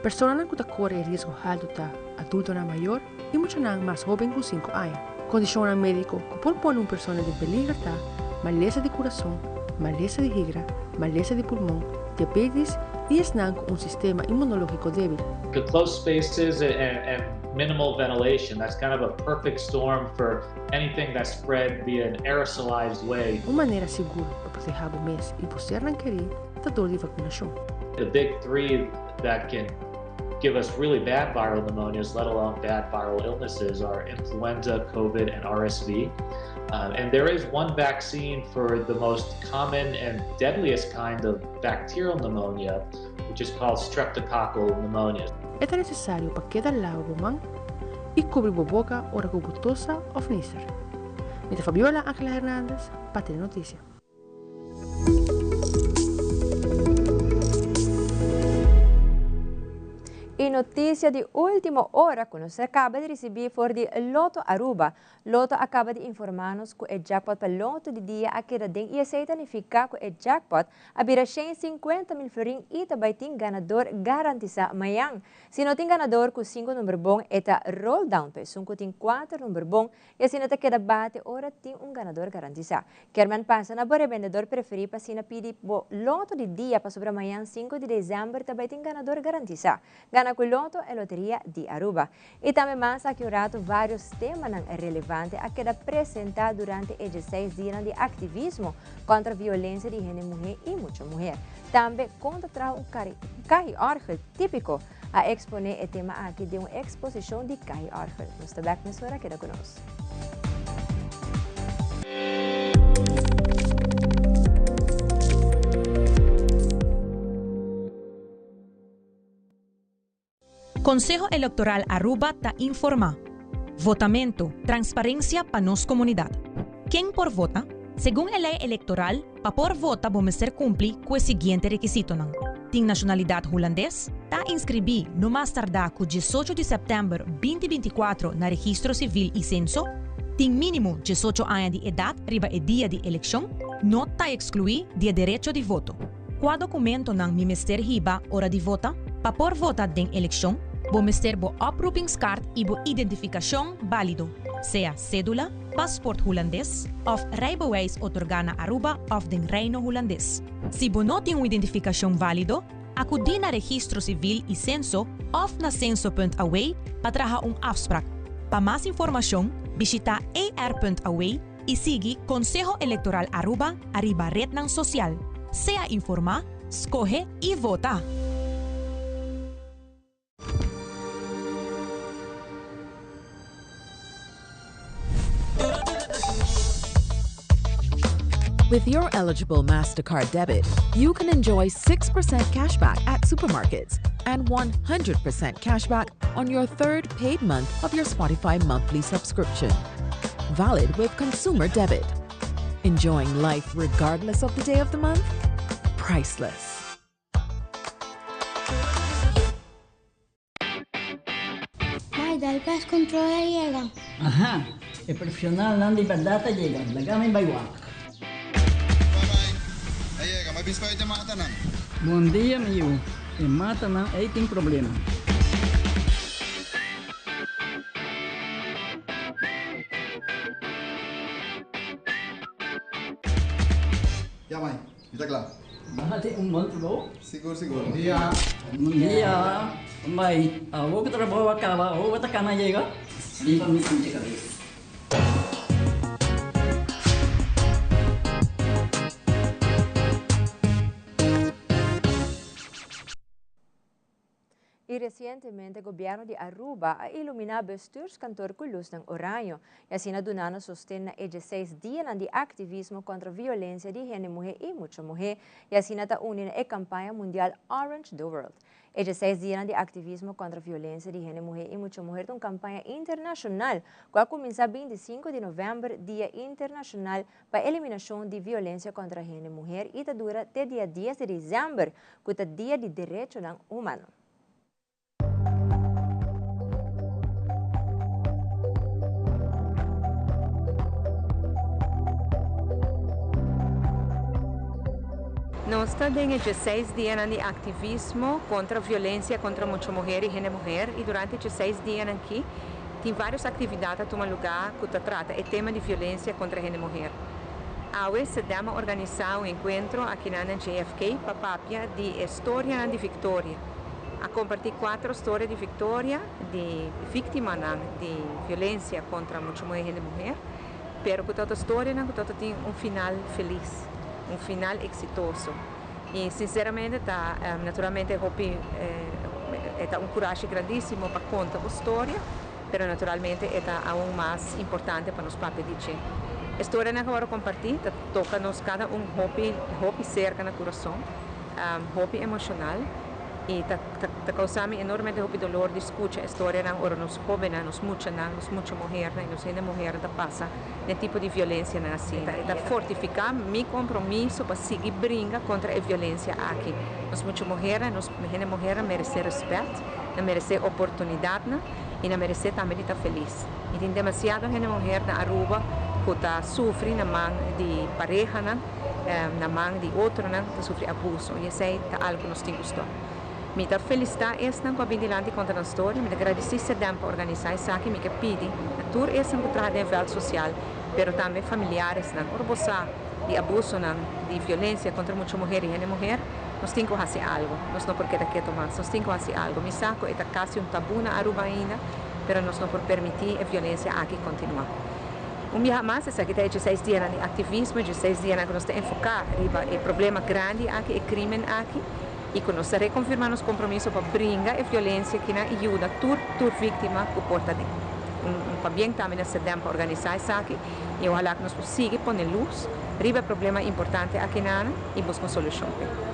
Personanan ku ta kore e riesgo haltu ta adultonan mayor i muchanan mas hóben ku sinku aña. Kondishonnan médiko ku por pone un persona den peliger ta malesa di kurason, malesa di higra, malesa di pulmon, diabetis i esnan ku un sistema inmunológiko débil. The close spaces and minimal ventilation, that's kind of a perfect storm for anything that's spread via an aerosolized way. Un manera sigur pa protehá bo mes i bo sernan kerí ta dor di vakunashon. The big three that can give us really bad viral pneumonias, let alone bad viral illnesses, are influenza, COVID, and RSV. Um, and there is one vaccine for the most common and deadliest kind of bacterial pneumonia, which is called streptococcal pneumonia. E ta nesesario pa keda laba bo man i kubri bo boka ora ku bo tosa òf nister. Mi ta Fabiola Angela Hernandez pa Telenotisia. Y noticia di ultimo ora cu nos a caba di ricibi for di Lotto Aruba. Lotto a caba di informa nos cu e jackpot pa Lotto di dia a keda den y esey ta nifica cu e jackpot a bira 150 mil florin y ta bay tin ganador garantisa mayan. Si no tin ganador cu cinco number bon e ta roll down pa esun cu tin cuater number bon y asina ta keda bate ora tin un ganador garantisa. Kermen pasa na bo rebendedor preferí pa asina pidi bo loto di dia pasobra mañan sinku di december ta bai tin ganador garantisa. Gana ku Loto e loteria di Aruba. I tambe mas aki un rato varios temanan relevante a keda presenta durante e dieseis dianan di aktivismo kontra violensia di hende muhé i mucha muher. Tambe kon ta traha un kahi orgel típiko. A eksponé e tema aki den un eksposishon di kahi orgel. Nos ta bèk mesora, keda ku nos. Conseho Electoral Aruba ta informa. Votamento, transparencia pa nos comunidad. Ken por vota? Segun e ley electoral, Pa por vota bo mester kumpli ku e siguiente rekisitonan, Tin nashonalidat hulandes, ta inskribí no mas tardá ku diesocho di sèptèmber binti bintikuatro na Registro Sivil i Senso, tin mínimo diesocho aña di edat riba e dia di elekshon, no ta ekskluí di e derecho di voto. Kua dokumentonan mi mester hiba ora di vota? Pa por vota den elekshon, bo mester bo oproepingskaart i bo identifikashon bálido, sea sédula, Paspoort Hulandes òf rijbewijs otorgá na Aruba òf den Reino Hulandes. Si bo no tin un identifikashon válido, akudí na Registro Sivil i Senso òf na Censo.aw pa traha un afsprak. Pa mas informashon, bishitá er.aw i sigui Konseho Elektoral Aruba ariba retnan sosial. Sea informá, skohe i vota! With your eligible MasterCard debit, you can enjoy 6% cashback at supermarkets and 100% cashback on your third paid month of your Spotify monthly subscription. Valid with consumer debit. Enjoying life regardless of the day of the month? Priceless. Mai, dal pest control a yega. Aha, e profesionalnan di berdad a yega, laga mi bai wak. A yega, mi a bisa pa e matanan. Bon dia mi yu, e matanan ei tin problema. Ya mai, Mi ta kla. Bo hasi un bon trabou. Sigur sigur. Bon dia. Bon dia. Bai, awor ku trabou a kaba, awor bo ta kana yega? Bin pa mi sinti kabes. Y recientemente Gobierno di Aruba a ilumina Bestuurskantoor cu luznan oraño y asina dunando sosten na e dieseis dianan di activismo contra violencia di hende muhe y mucha muhe y asina ta uni na e campaña mundial Orange the World. E dieseis dianan di activismo contra violencia di hende muhe y mucha muher ta un campaña internacional cu a cuminsa 25 di november, Dia Internacional pa Eliminacion di Violencia contra Hende Muher y ta dura te dia dies di december cu ta Dia di Derechonan Humano. Nos ta den e dieseis dianan di activismo contra violencia contra mucha muher y hende muher y durante e dieseis dianan aki tin varios actividad ta tuma lugar cu ta trata e tema di violencia contra hende muher. Awe Sedem a organisa un encuentro akinan na JFK pa papia di e storianan di victoria. A comparti cuatro storia di victoria di victimanan di violencia contra mucha muher y hende muher, pero cu ta storianan cu ta tin un final feliz, un final exitoso. Y sinceramente ta naturalmente hopi e ta un curashi grandisimo pa conta bo storia. Pero naturalmente e ta aun mas importante pa nos papia di dje. E storianan ku a wòrdu kompartí ta toka nos kada un hopi hopi serka na kurason, hopi emoshonal i ta ta kousa mi enormemente hopi dolor di skucha e storianan ora nos hóbennan, nos muchanan, nos mucha muhernan i nos hende muhernan ta pasa den tipo di violensianan asina. E ta fortifiká mi kompromiso pa sigui bringa kontra e violensia aki. Nos mucha muhernan, nos hende muhernan meresé rèspèt. Nan merece oportunidadnan y nan merece tambe di ta feliz. Y tin demasiado hende muher na Aruba cu ta sufri na man di parehanan, na man di otronan, ta sufri abuso y esey ta algo cu nos tin cu stop. Mi ta felicita esnan cu a bin dilanti conta nan storia, mi ta gradici Cedem pa organisa esaki, mi ke pidi na tur esnan cu traha den e veld social, pero tambe familiaresnan, ora bo sa di abusonan, di violencia contra mucha muher y hende muher, nos tin cu haci algo, nos no por keda keto mas, nos tin cu haci algo. Mi sa cu e ta casi un tabu na Aruba ainda, pero nos no por permiti e violencia aki continua. Un biaha mas, esaki ta e dieseis dianan di activismo, e dieseis dianan cu nos ta enfoca riba e problema grandi aki, e crimen aki, y cu nos ta reconfirma nos compromiso pa bringa e violencia kinan y yuda tur tur victima cu por ta den. Un pabien tambe na Cedem pa organisa esaki y ohala cu nos por sigui pone luz riba e problema importante akinan y busca un solucion p'e.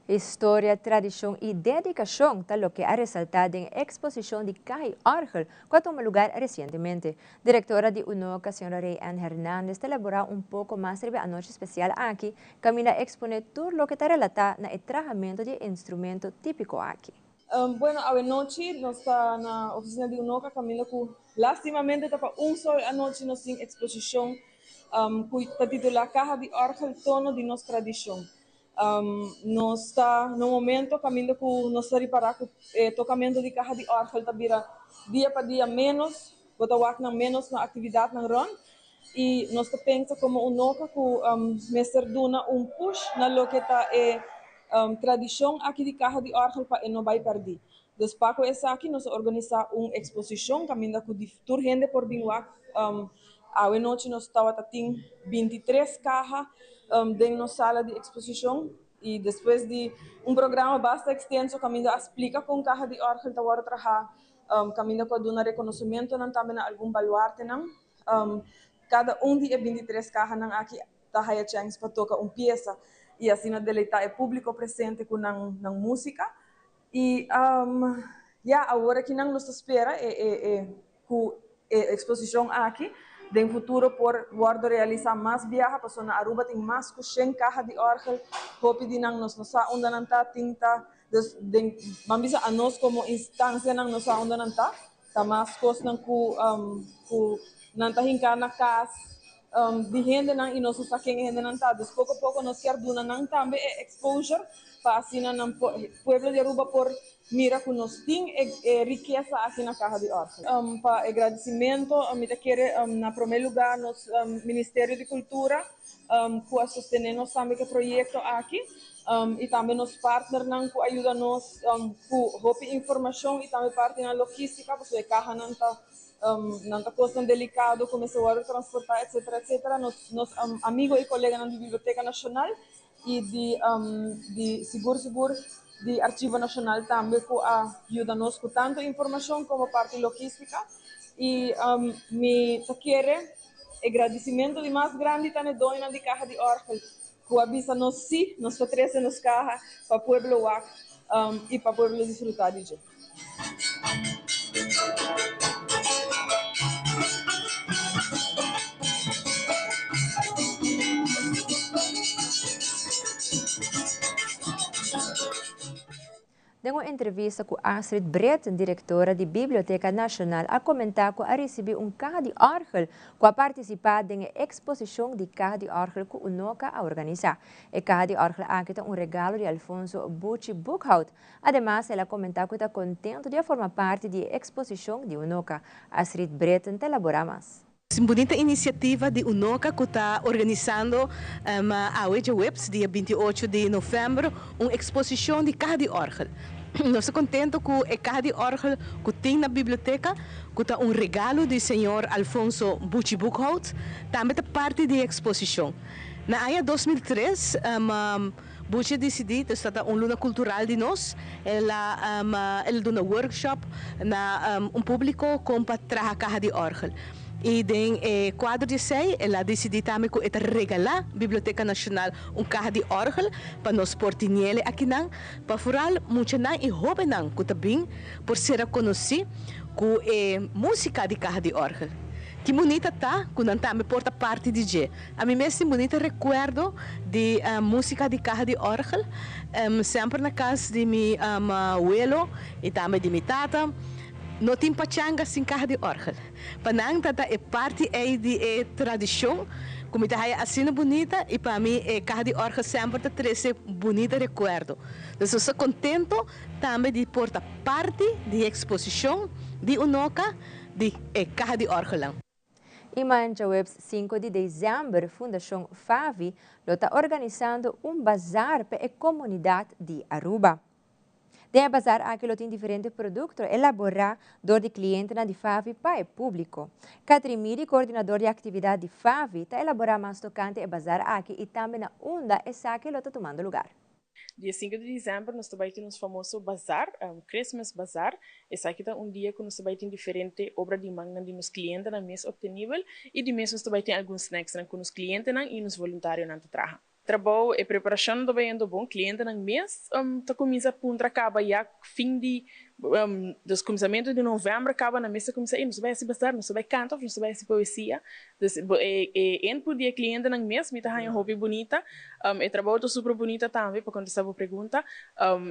Historia, tradicion y dedicacion ta loke a resalta den e exposicion di Caha y Orgel cu a tuma lugar recientemente. Directora di UNOCA, señora Rey Ann Hernandez, ta elabora un poco mas riba e anochi special aki, caminda a expone tur loke ta relata na e trahamento di e instrumento tipico aki. Bueno, awenochi nos ta na oficina di UNOCA caminda cu lastimamente ta pa un sol anochi nos tin exposicion cu ta titula Caha di Orgel, Tono di nos Tradicion. Nos ta na un momento caminda cu nos ta ripara cu e tocamento di caha di orgel ta bira dia pa dia menos, bo ta wak nan menos na actividadnan rond y nos ta pensa como UNOCA cu mester duna un push na loke ta e tradicion aki di caha di orgel pa e no bay perdi. Dus pa cu esaki nos a organisa un exposicion caminda cu tur hende por bin wak. Awe nochi nos tawata tin 23 caha den nos sala di exposicion y despues di un programa basta extenso caminda a splica con caha di orgel ta wordo traha, caminda cu a duna reconocimentonan tambe na algun baluartenan. Cada un di e 23 cahanan aki ta haya chèns pa toca un piesa y asina deleita e publico presente cu nan musica. Y ya, awor akinan nos ta spera e e e cu e exposicion aki den futuro por wordo realisa mas biaha pasobra na Aruba tin mas cu shen caha di orgel, hopi di nan nos no sa unda nan ta, tin ta, dus den ban bisa anos como instancianan no sa unda nan ta, ta mas cosnan cu cu nan ta hinca na cas di hendenan y nos no sa ken e hendenan ta. Dus poco poco nos kier duna nan tambe e exposure pa asina nan por, pueblo di Aruba por mira cu nos tin e e rikesa aki na Caha di Orgel. Pa e gradicimento mi ta kere na prome lugar nos Ministerio di Cultura cu a sostene nos tambe cu e proyecto aki y tambe nos partnernan cu a yuda nos cu hopi informacion y tambe partinan logistica pasobra e cahanan ta nan ta cosnan delicado cu mester wordo transporta etcetera etcetera. Nos nos amigo y coleganan di Biblioteca Nacional y di di sigur sigur di Archivo Nacional tambe cu a yuda nos cu tanto informacion como parti logistica y mi ta kere e gradicimento di mas grandi ta n'e doñonan di Caha di Orgel cu a bisa nos si nos ta trece nos caha pa pueblo wak y pa pueblo disfruta di dje. Den un entrevista cu Astrid Britten, directora di Biblioteca Nacional a comenta cu a ricibi un caha di orgel cu a participa den e exposicion di caha di orgel cu UNOCA a organisa. E caha di orgel aki ta un regalo di Alfonso Buchi Boekhout. Ademas el a comenta cu ta contento di a forma parti di e exposicion di UNOCA. Astrid Britten ta elabora mas. Un bunita inisiativa di UNOCA ku ta organisando awe djaweps, dia 28 di novèmber, un eksposishon di kaha di òrgel. Nos ta kontentu ku e kaha di òrgel ku tin na biblioteka, ku ta un regalo di señor Alfonso Buchi Boekhout, tambe ta parti di e eksposishon. Na aña 2003, Buchi a disidí, ta ta un luna kultural di nos, el a el a duna workshop na un públiko kon pa traha kaha di òrgel. I den e kuadro di esei el a disidí tambe ku e ta regalá Biblioteka Nashonal un kaha di òrgel pa nos por tiniele akinan, pa foral muchanan i hóbennan ku ta bin por sera konosí ku e músika di kaha di òrgel. Ki bunita ta ku nan tambe por ta parti di dje. Ami mes tin bunita rekuerdo di músika di kaha di òrgel, semper na kas di mi welo i tambe di mi tata. No tin pachanga sin kaha di òrgel. Pa nan ta ta e parti ei di e tradishon ku mi ta haya asina bunita i pa mi e kaha di òrgel semper ta trese bunita rekuerdo. Dus nos ta kontento tambe di por ta parti di e eksposishon di Unoca di e kaha di òrgelnan. I mañan djaweps sinku di desèmber Fundashon Favi lo ta organisando un bazar pa e komunidat di Aruba. Den e bazar aki lo tin diferente produkto elaborá dor di klientenan di Favi pa e públiko. Katrin Midi, koordinador di aktividat di Favi, ta elaborá mas tokante e bazar aki i tambe na unda esaki lo ta tumando lugar. Dia sinku di december nos ta bai tin nos famoso bazar, Christmas Bazaar. Esaki ta un dia ku nos ta bai tin diferente obra di mannan di nos klientenan mes optenibel i di mes nos ta bai tin algun snacksnan ku nos klientenan i nos voluntarionan ta traha. Trabou, e preparashonnan ta bai yendo bon, klientenan mes ta kuminsa puntra kaba ya fin di Dus kuminsamentu di novèmber kaba nan mester kuminsá, ey nos ta bai hasi bazar, nos ta bai kanta òf nos ta bai hasi poesia. Dus e e input di e klientenan mes mi ta haña hopi bunita. E trabou ta super bunita tambe pa kontestá bo pregunta.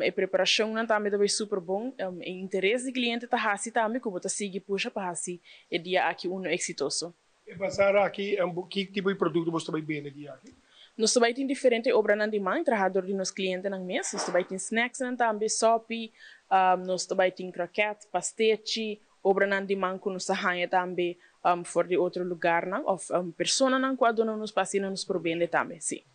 E preparashonnan tambe ta bai super bon. E interes di kliente ta hasi tambe ku bo ta sigui pusha pa hasi e dia aki unu eksitoso. E bazar aki, ki tipo di produkto boso ta bai bende di aki? Nos ta bai tin diferente obranan di man traha dor di nos klientenan mes. Nos ta bai tin snacksnan tambe, sopi, nos ta bai tin kroket, pastechi, obranan di man ku nos ta haña tambe for di otro lugarnan òf personanan ku a duna nos pa asina nos por bende tambe, sí.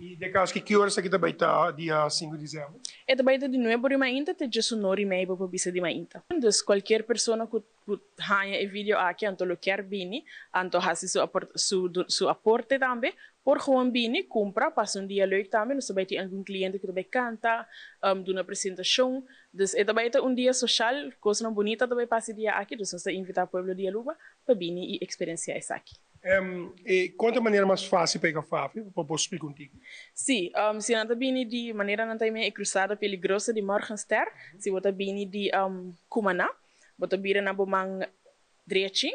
I den kaso ki ki ora esaki ta bai ta dia sinku di dezèmber? E ta bai ta di nuebe ora di mainta te djesunor i mei bo por bisa di mainta. Dus kualkier persona ku ku haña e video aki anto lo kier bini anto hasi su su su aporte tambe por gewoon bini kumpra pasa un dia leuk tambe. Nos ta bai tin algun kliente ku ta bai kanta, duna presentashon. Dus e ta bai ta un dia soshal, kosnan bunita ta bai pasa e dia aki. Dus nos ta invitá pueblo di Aruba pa bini i eksperensiá esaki. E kon ta manera mas fásil pa yega Fafi? Bo por splika un tiki? Sí, si nan ta bini di manera nan ta yama e Cruzada Peligrosa di Morgenster, si bo ta bini di Cumaná, bo ta bira na bo man drechi,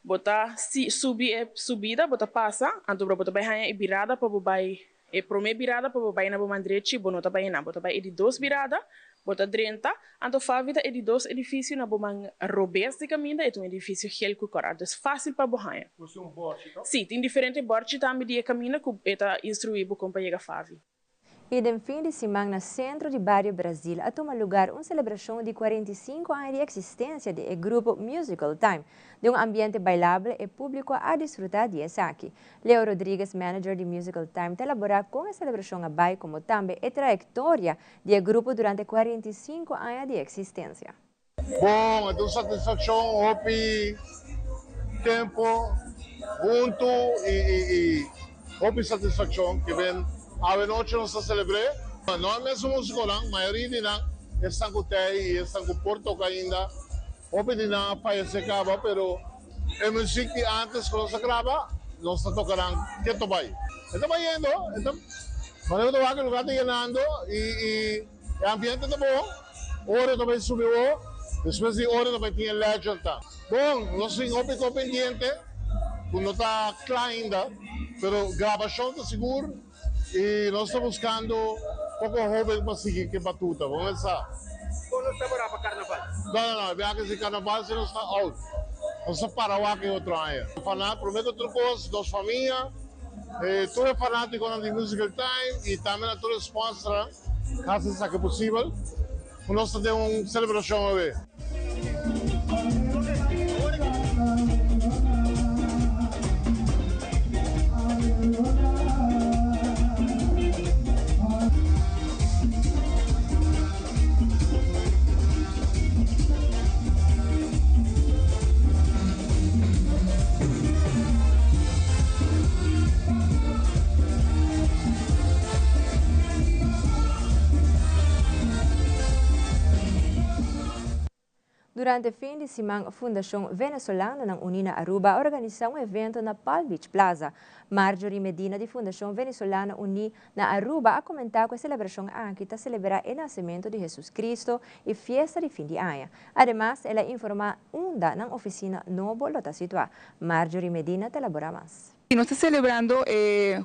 bo ta subi e subida, bo ta pasa, anto bo ta bai haña e birada pa bo bai E promé birada pa bo bai na bo man drechi, bo no ta bai einan. Bo ta bai e di dos birada, bo ta drenta, anto Favi ta e di dos edifisio na bo man robes di kaminda, e ta un edifisio gel ku kòrá. Dus fásil pa bo haña. Bo tin un bòrchi to? Sí, tin diferente bòrchi tambe di e kaminda ku e ta instruí bo kon pa yega Favi. I den fin di siman na sentro di bario Brazil a tuma lugar un selebrashon di 45 aña di eksistensia di e grupo Musical Time. Den un ambiente bailabel e públiko a disfrutá di esaki. Leo Rodriguez, manager di Musical Time, ta elaborá kon e selebrashon a bai komo tambe e trayektoria di e grupo durante 45 aña di eksistensia. Bon, e ta un satisfakshon hopi tempu huntu i hopi satisfakshon ke ben awe nochi nos ta selebr'é. No e mesun musikonan, mayoria di nan esnan ku tei i esnan ku por toka ainda, hopi di nan a fayesé kaba, pero E muziek di antes ku nos a graba, nos ta toka nan keto bai. E ta bayendo, e ta manera ta wak e lugar ta yenando i i e ambiente ta bon. Ora ta bai subi awo, despues di ora ta bai tin e legend ta. Bon, nos tin hopi ko pendiente ku no ta kla ainda, pero grabashon ta sigur i nos ta buskando poko hoben pa sigui ke batuta. Bo mester sa. Kon nos ta bora pa karnaval? No, no, no, e biaha si karnaval si nos ta out. Nos ta para wak e otro aña. Fana, prome ku tur kos, nos famia, tur e fanatikonan di Musical Time i tambe na tur e sponsornan ku hasi esaki posibel ku nos ta den un selebrashon awe. Durante fin di siman Fundacion Venezolanonan Uni na Aruba a organisa un evento na Palm Beach Plaza. Marjorie Medina di Fundacion Venezolano Uni na Aruba a comenta cu e celebracion aki ta celebra e nacemento di Jesus Cristo y fiesta di fin di aña. Ademas el a informa unda nan oficina nobo lo ta situa. Marjorie Medina ta elabora mas. Nos ta celebrando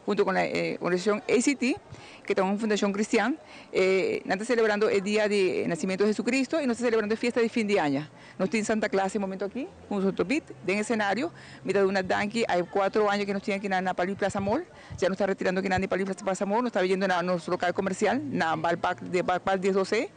hunto con la organizacion ACT, que ta un fundacion cristian, nan ta celebrando e dia di nacimento di Jesucristo y nos ta celebrando e fiesta di fin di aña. Nos tin Santa Claus e momento aki cu nos Beat den escenario. Mi ta duna danki a e cuatro aña cu nos tin aki na Palm Beach Plaza Mall. Ya nos ta retirando akinan di Palm Beach Plaza Mall, nos ta yendo na nos local comercial na Balpak de Balpak 1012.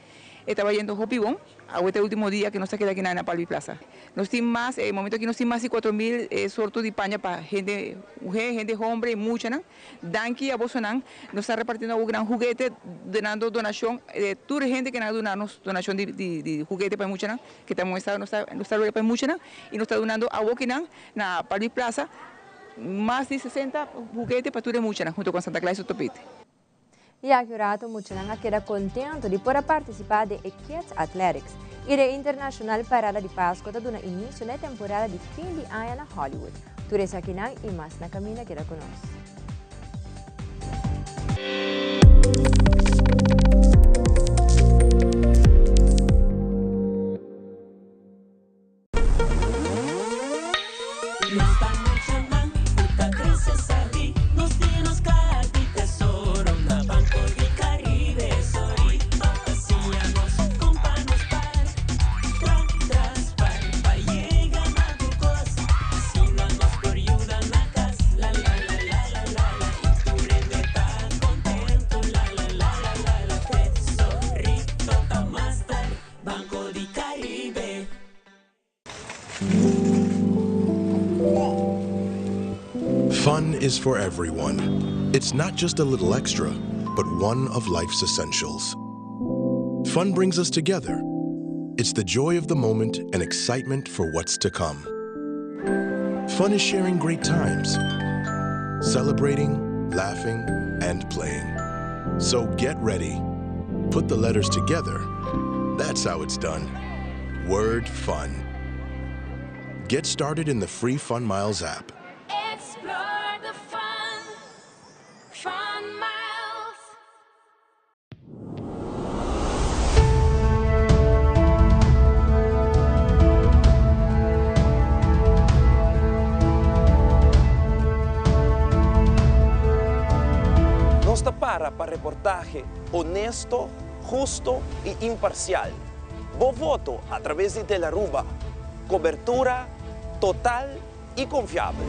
E ta bayendo hopi bon. Awe ta e ultimo dia ku nos ta keda akinan na Palmi Plaza. Nos tin mas, e momento aki nos tin mas di 4000 sorto di paña pa hende muhé, hende hombre i muchanan. Danki a bosonan. Nos ta repartiendo awo gran hugete, dunando donashon. Tur e hende ku nan a duna nos donashon di hugete pa e muchanan, ke ta muestra nos ta nos ta logra pa e muchanan. I nos ta dunando awo akinan na Palmi Plaza mas di 60 hugete pa tur e muchanan hunto ku Santa Claus i Topete. Y aki un rato muchanan a keda contento di por a participa den e Kids Athletics. Y de Internacional Parada di Pasco ta duna inicio na e temporada di fin di aña na Hollywood. Tur esakinan y mas na caminda keda cu nos. Fun is for everyone. It's not just a little extra, but one of life's essentials. Fun brings us together. It's the joy of the moment and excitement for what's to come. Fun is sharing great times, celebrating, laughing, and playing. So get ready. Put the letters together. That's how it's done. Word fun. Get started in the free Fun Miles app. Explore the fun, Fun Miles. Nos ta para pa reportahe honesto, husto y imparcial. Bo voto a traves di Telearuba. Cobertura total y confiabel.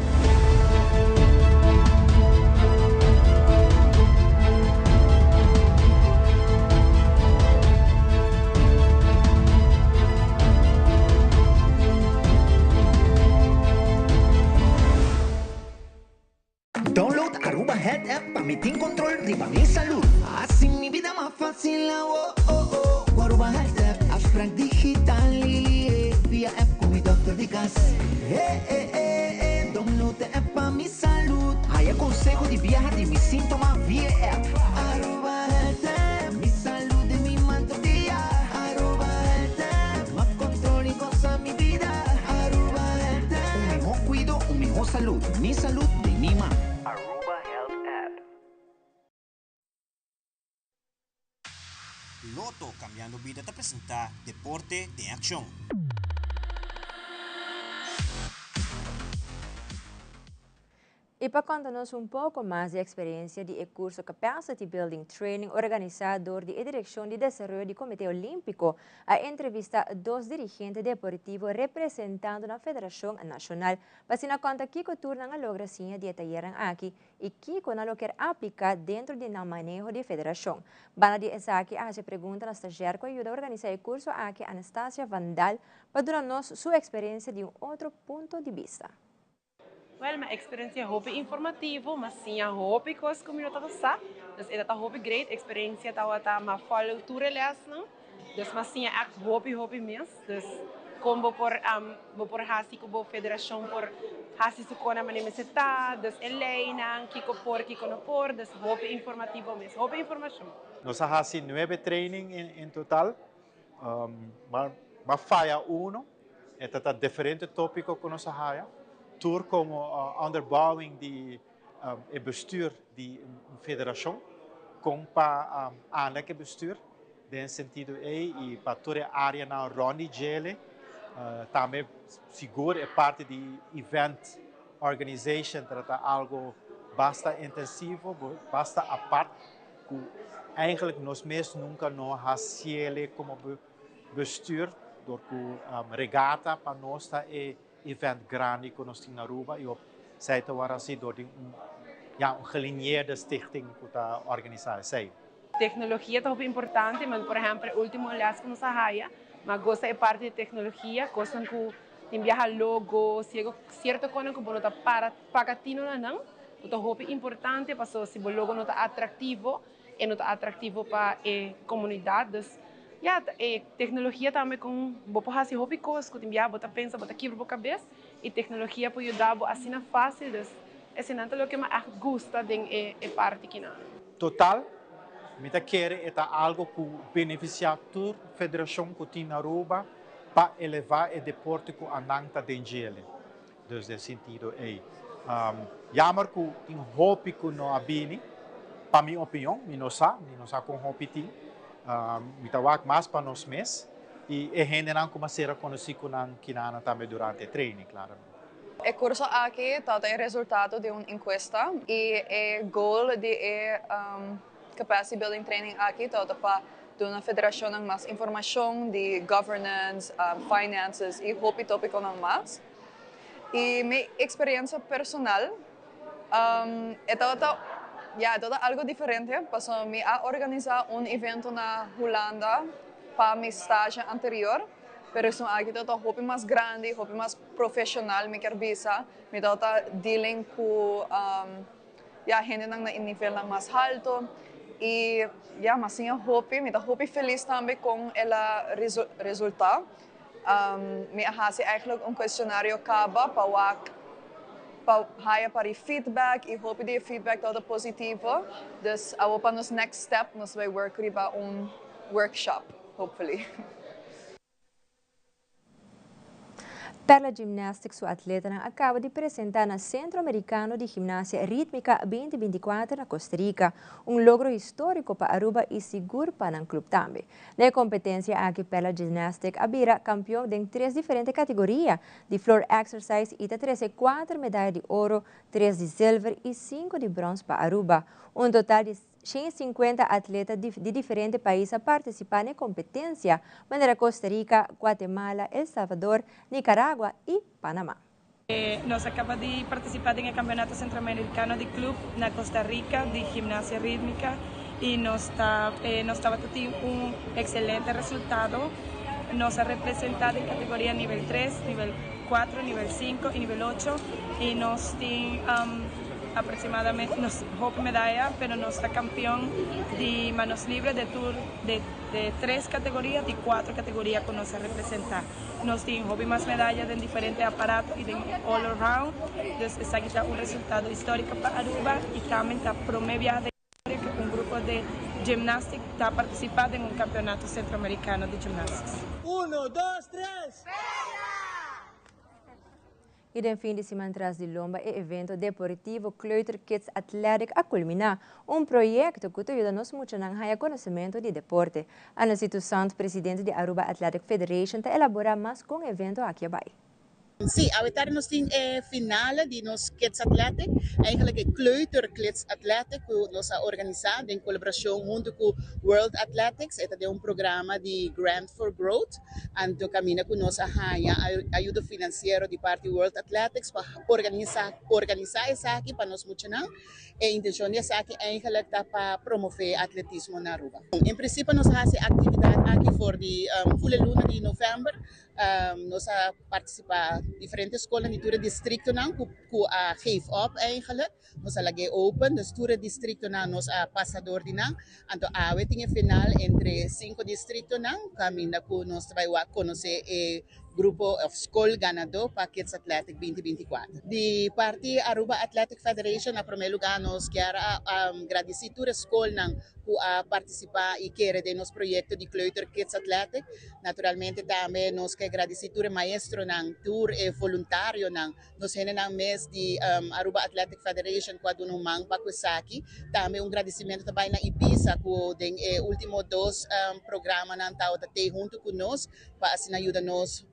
Download Aruba Health App pa mi tin control riba mi salud. Haci mi bida mas facil awo oh oh cu Aruba Health App. Afspraak digital eh via app cu mi dokter di cas. Eh eh eh eh download e app pa mi salud. Haya conseho di biaha di mi sintoma via e app. Aruba Health App, mi salud den mi man tur dia. Aruba Health App, mas control y goza mi bida. Aruba Health App. Un miho cuido, un miho salud. Mi salud den mi man. Aruba Health App. Lotto Cambiando Bida ta presenta Deporte den Accion. Y pa conta nos un poco mas di experiencia di e curso Capacity Building Training organisa door di e Direccion di Desaroyo di Comite Olimpico, a entrevista dos dirigente deportivo representando nan federacion nacional pa asina conta kico tur nan a logra siña di e tayernan aki y kico nan lo kier aplica dentro di nan maneho di federacion. Banda di esaki a haci pregunta na stagiair cu a yuda organisa e curso aki Anastasia van Dal pa duna nos su experiencia di un otro punto di bista. Wel, mi experiencia hopi informativo, m'a siña hopi cos cu mi no tabata sa. Dus e ta hopi great experiencia tabata, m'a follow tur e lesnan. Dus m'a siña echt hopi hopi mes. Dus con bo por bo por haci cu bo federacion por haci su cona manera mester ta, dus e leynan, kico por, kico no por. Dus hopi informativo mes, hopi informacion. Nos a haci nuebe training in total, maar. M'a faya uno, e ta ta diferente topico cu nos a haya, tur como onderbouwing di e bestuur di un federacion, con pa anda cu e bestuur den sentido ey y pa tur e areanan rond di djele, tambe sigur e parti di event organization ta ta algo basta intensivo, basta apart cu eigenlijk nos mes nunca no haciele como bestuur door cu regata pa nos ta e event grandi cu nos tin na Aruba y op esey ta word haci door di un ja un gelinieerde stichting cu ta organisa esey. Tecnologia ta hopi importante, man por ehempel e ultimo les cu nos a haya, mi a gosta e parti di tecnologia, cosnan cu tin biaha logo, ciego, cierto conan cu bo no ta para paga tino na nan, cu ta hopi importante paso si bo logo no ta atractivo, e no ta atractivo pa e comunidad, dus ya, e tecnologia tambe con bo por haci hopi cos cu tin biaha bo ta pensa bo ta kibra bo cabes y tecnologia por yuda bo asina facil, dus eseinan ta loke mi a echt gusta den e parti kinan. Total, mi ta kere e ta algo cu beneficia tur federacion cu tin na Aruba pa eleva e deporte cu anan ta den djele. Dus den sentido ey. Jammer cu tin hopi cu no a bini, pa mi opinion, mi no sa, mi no sa con hopi tin. Mi ta wak mas pa nos mes y e hendenan cu mas sera conoci cu nan kinana tambe durante e training, claramente. E curso aki ta e resultado di un encuesta y e goal di e capacity building training aki ta pa duna federacionnan mas informacion di governance, finances y hopi topiconan mas. Y mi experiencia personal e tabata ya e tabata algo diferente pasobra mi a organisa un evento na Hulanda pa mi stage anterior pero esun aki tabata hopi mas grandi hopi mas profesional mi kier bisa mi tabata dealing cu ya hendenan na e nivelnan mas halto y ya mi a siña hopi mi ta hopi feliz tambe con el a resulta. Mi a hasi eigenlijk un cuestionario caba pa wak pa haya pari feedback y hopi di e feedback tabata positivo. Dus awo pa nos next step nos bay work riba un workshop hopefully. Perla Gymnastics su atletanan a caba di presenta na Centro Americano di Gimnasia Ritmica 2024 na Costa Rica. Un logro historico pa Aruba y sigur pa nan club tambe. Na e kompetensia aki Perla Gymnastic a bira kampion den tres diferente kategoria di floor exercise i ta trese kuater medaya di oro, tres di zilver i sinku di brons pa Aruba. Un total di 150 atleta di diferente pais a partisipá na e kompetensia, manera Costa Rica, Guatemala, El Salvador, Nicaragua i Panama. Nos a caba di participa den e Campeonato Centroamericano di Club na Costa Rica di Gimnasia Ritmica y nos ta nos tabata tin un excelente resultado. Nos a representa den categoria nivel tres, nivel cuatro, nivel cinco y nivel ocho y nos tin aproximadamente nos hopi medaya pero nos ta campeon di manos libre de tur de de tres categoria di cuatro categoria cu nos a representa. Nos tin hopi mas medaya den diferente aparato y den all around. Dus esaki ta un resultado historico pa Aruba y tambe ta prome biaha den historia cu un grupo de gymnastic ta participa den un campeonato centroamericano di gymnastics. Uno, dos, tres! I den fin di siman tras di lomba e evento deportivo Kleuter Kids Athletic a kulminá, un proyekto ku ta yuda nos muchanan haña konosementu di deporte. Annecy Toussaint, presidente di Aruba Athletic Federation, ta elaborá mas kon e evento aki a bai. Sí, awe tardi nos tin e finale di nos Kids Athletic, eigenlijk e Kleuter Kids Athletic ku nos a organisá den kolaborashon huntu ku World Athletics. E ta den un programa di Grant for Growth. Anto caminda cu nos a haña ayudo financiero di parti World Athletics pa organisa organisa esaki pa nos muchanan. E intencion di esaki eigenlijk ta pa promove atletismo na Aruba. En principio nos a haci actividad aki for di fule luna di november. Nos a participa diferente scolnan di tur e districtonan cu cu a geef op eigenlijk. Nos a lag'é open, dus tur e districtonan nos a pasa door di nan. Anto awe tin e final entre cinco districtonan, caminda cu nos ta bay wak conoce e Grupo of skol ganadó pa Kids Athletic binti 24. Di parti Aruba Athletic Federation na promé lugá nos kier a gradisí tur e skolnan ku a partisipá i kere den nos proyekto di Kleuter Kids Athletic. Naturalmente tambe nos ke gradisí tur e maestronan, tur e voluntarionan, nos hendenan mes di Aruba Athletic Federation ku a duna un man pa ku esaki. Tambe un gradisimentu ta bai na Ibisa ku den e último dos programanan tabata tei huntu ku nos pa asina yuda nos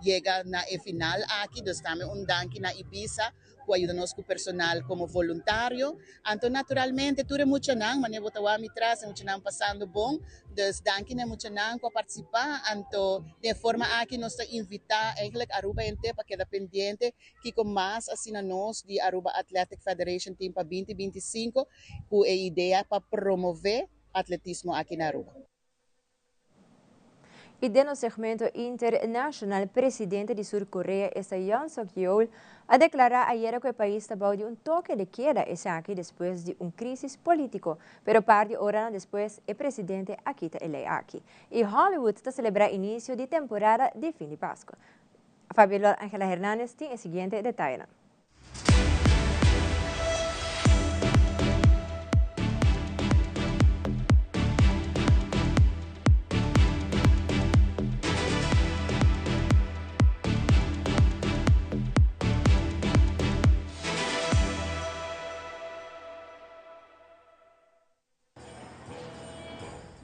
yega na e final aki. Dus tambe un danki na Ibisa ku a yuda nos ku personal komo voluntario. Anto naturalmente tur e muchanan, manera bo ta wak mi tras, e muchanan pasando bon. Dus danki na e muchanan ku a partisipá. Anto den e forma aki nos ta invitá eigenlijk Aruba henter pa keda pendiente kiko mas asina nos di Aruba Athletic Federation tin pa 2025 ku e idea pa promové atletismo aki na Aruba. Y den nos segmento internacional, presidente di Sur Korea, esta Yoon Suk Yeol, a declara ayera cu e pais ta bou di un toque de queda, esaki despues di un crisis politico, pero par di oranan despues e presidente a kita e ley aki. Y Hollywood ta celebra inicio di temporada di fin di Pasco. Fabiola Angela Hernandez tin e siguiente detayenan.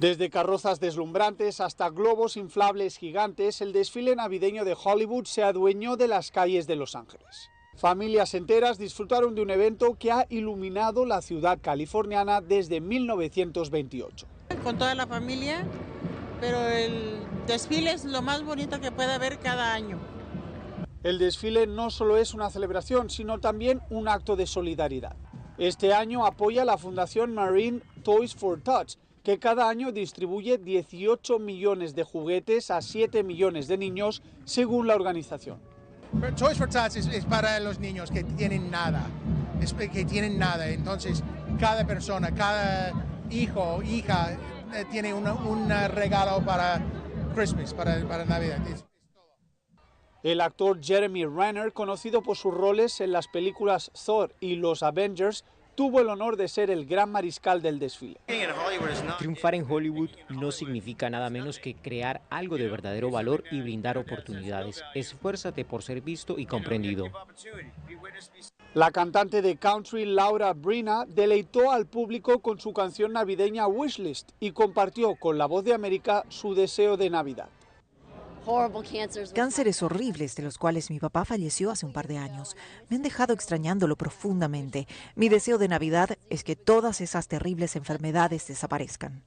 Desde carrozas deslumbrantes hasta globos inflables gigantes, el desfile navideño de Hollywood se adueñó de las calles de Los Ángeles. Familias enteras disfrutaron de un evento que ha iluminado la ciudad californiana desde 1928. Con toda la familia, pero el desfile es lo más bonito que puede haber cada año. El desfile no solo es una celebración, sino también un acto de solidaridad. Este año apoya la Fundación Marine Toys for Tots, que cada año distribuye 18 millones de juguetes a 7 millones de niños, según la organización. Toys for Tots es para los niños que tienen nada, es que tienen nada. Entonces, cada persona, cada hijo, hija, tiene un regalo para Christmas, para Navidad. El actor Jeremy Renner, conocido por sus roles en las películas Thor y los Avengers, tuvo el honor de ser el gran mariscal del desfile. Triunfar en Hollywood no significa nada menos que crear algo de verdadero valor y brindar oportunidades. Esfuérzate por ser visto y comprendido. La cantante de country Laura Brina deleitó al público con su canción navideña Wishlist y compartió con La Voz de América su deseo de Navidad. Cánceres horribles de los cuales mi papá falleció hace un par de años. Me han dejado extrañándolo profundamente. Mi deseo de Navidad es que todas esas terribles enfermedades desaparezcan.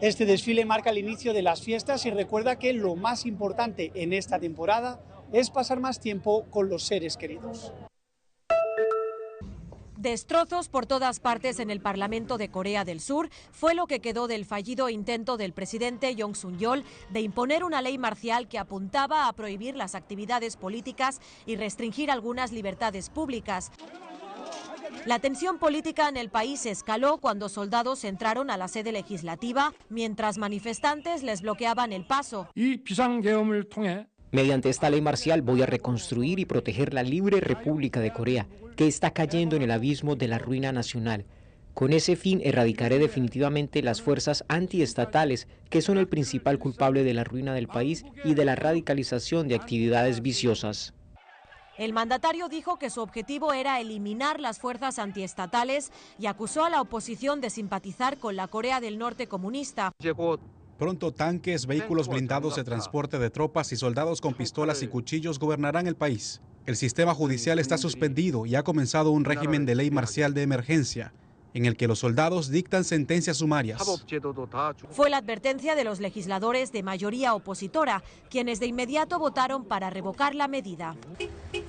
Este desfile marca el inicio de las fiestas y recuerda que lo más importante en esta temporada es pasar más tiempo con los seres queridos. Destrozos por todas partes en el Parlamento de Corea del Sur fue lo que quedó del fallido intento del presidente Yoon Suk Yeol de imponer una ley marcial que apuntaba a prohibir las actividades políticas y restringir algunas libertades públicas. La tensión política en el país escaló cuando soldados entraron a la sede legislativa mientras manifestantes les bloqueaban el paso. Mediante esta ley marcial voy a reconstruir y proteger la libre República de Corea, que está cayendo en el abismo de la ruina nacional. Con ese fin erradicaré definitivamente las fuerzas antiestatales, que son el principal culpable de la ruina del país y de la radicalización de actividades viciosas. El mandatario dijo que su objetivo era eliminar las fuerzas antiestatales y acusó a la oposición de simpatizar con la Corea del Norte comunista. Pronto tanques, vehículos blindados de transporte de tropas y soldados con pistolas y cuchillos gobernarán el país. El sistema judicial está suspendido y ha comenzado un régimen de ley marcial de emergencia, en el que los soldados dictan sentencias sumarias. Fue la advertencia de los legisladores de mayoría opositora, quienes de inmediato votaron para revocar la medida.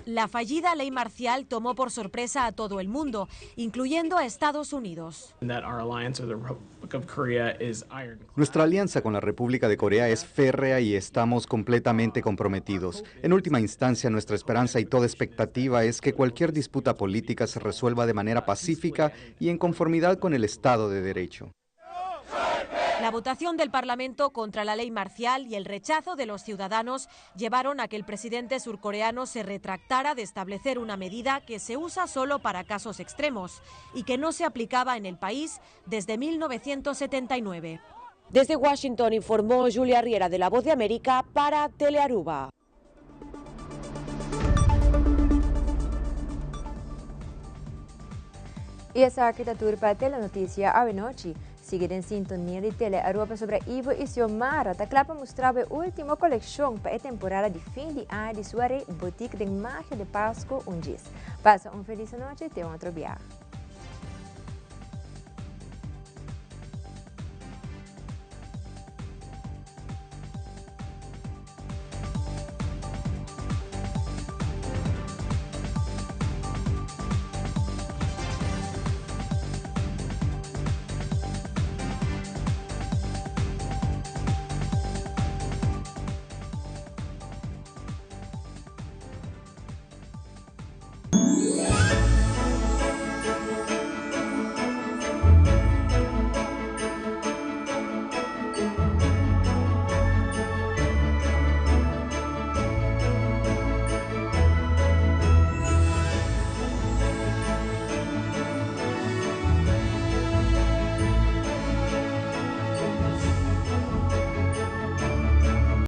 La fallida ley marcial tomó por sorpresa a todo el mundo, incluyendo a Estados Unidos. Nuestra alianza con la República de Corea es férrea y estamos completamente comprometidos. En última instancia, nuestra esperanza y toda expectativa es que cualquier disputa política se resuelva de manera pacífica y en conformidad con el Estado de Derecho. La votación del Parlamento contra la ley marcial y el rechazo de los ciudadanos llevaron a que el presidente surcoreano se retractara de establecer una medida que se usa solo para casos extremos y que no se aplicaba en el país desde 1979. Desde Washington informó Julia Riera de La Voz de América para Telearuba. Y esaki ta tur pa Telenoticia awe nochi. Sigui den sintonia di Tele Aruba pasobra Ivo y Xiomara ta kla pa mustra bo e ultimo coleccion pa e temporada di fin di aña di Suaré Boutique den Magia di Pasco un djis. Pasa un feliz anochi te un otro biaha.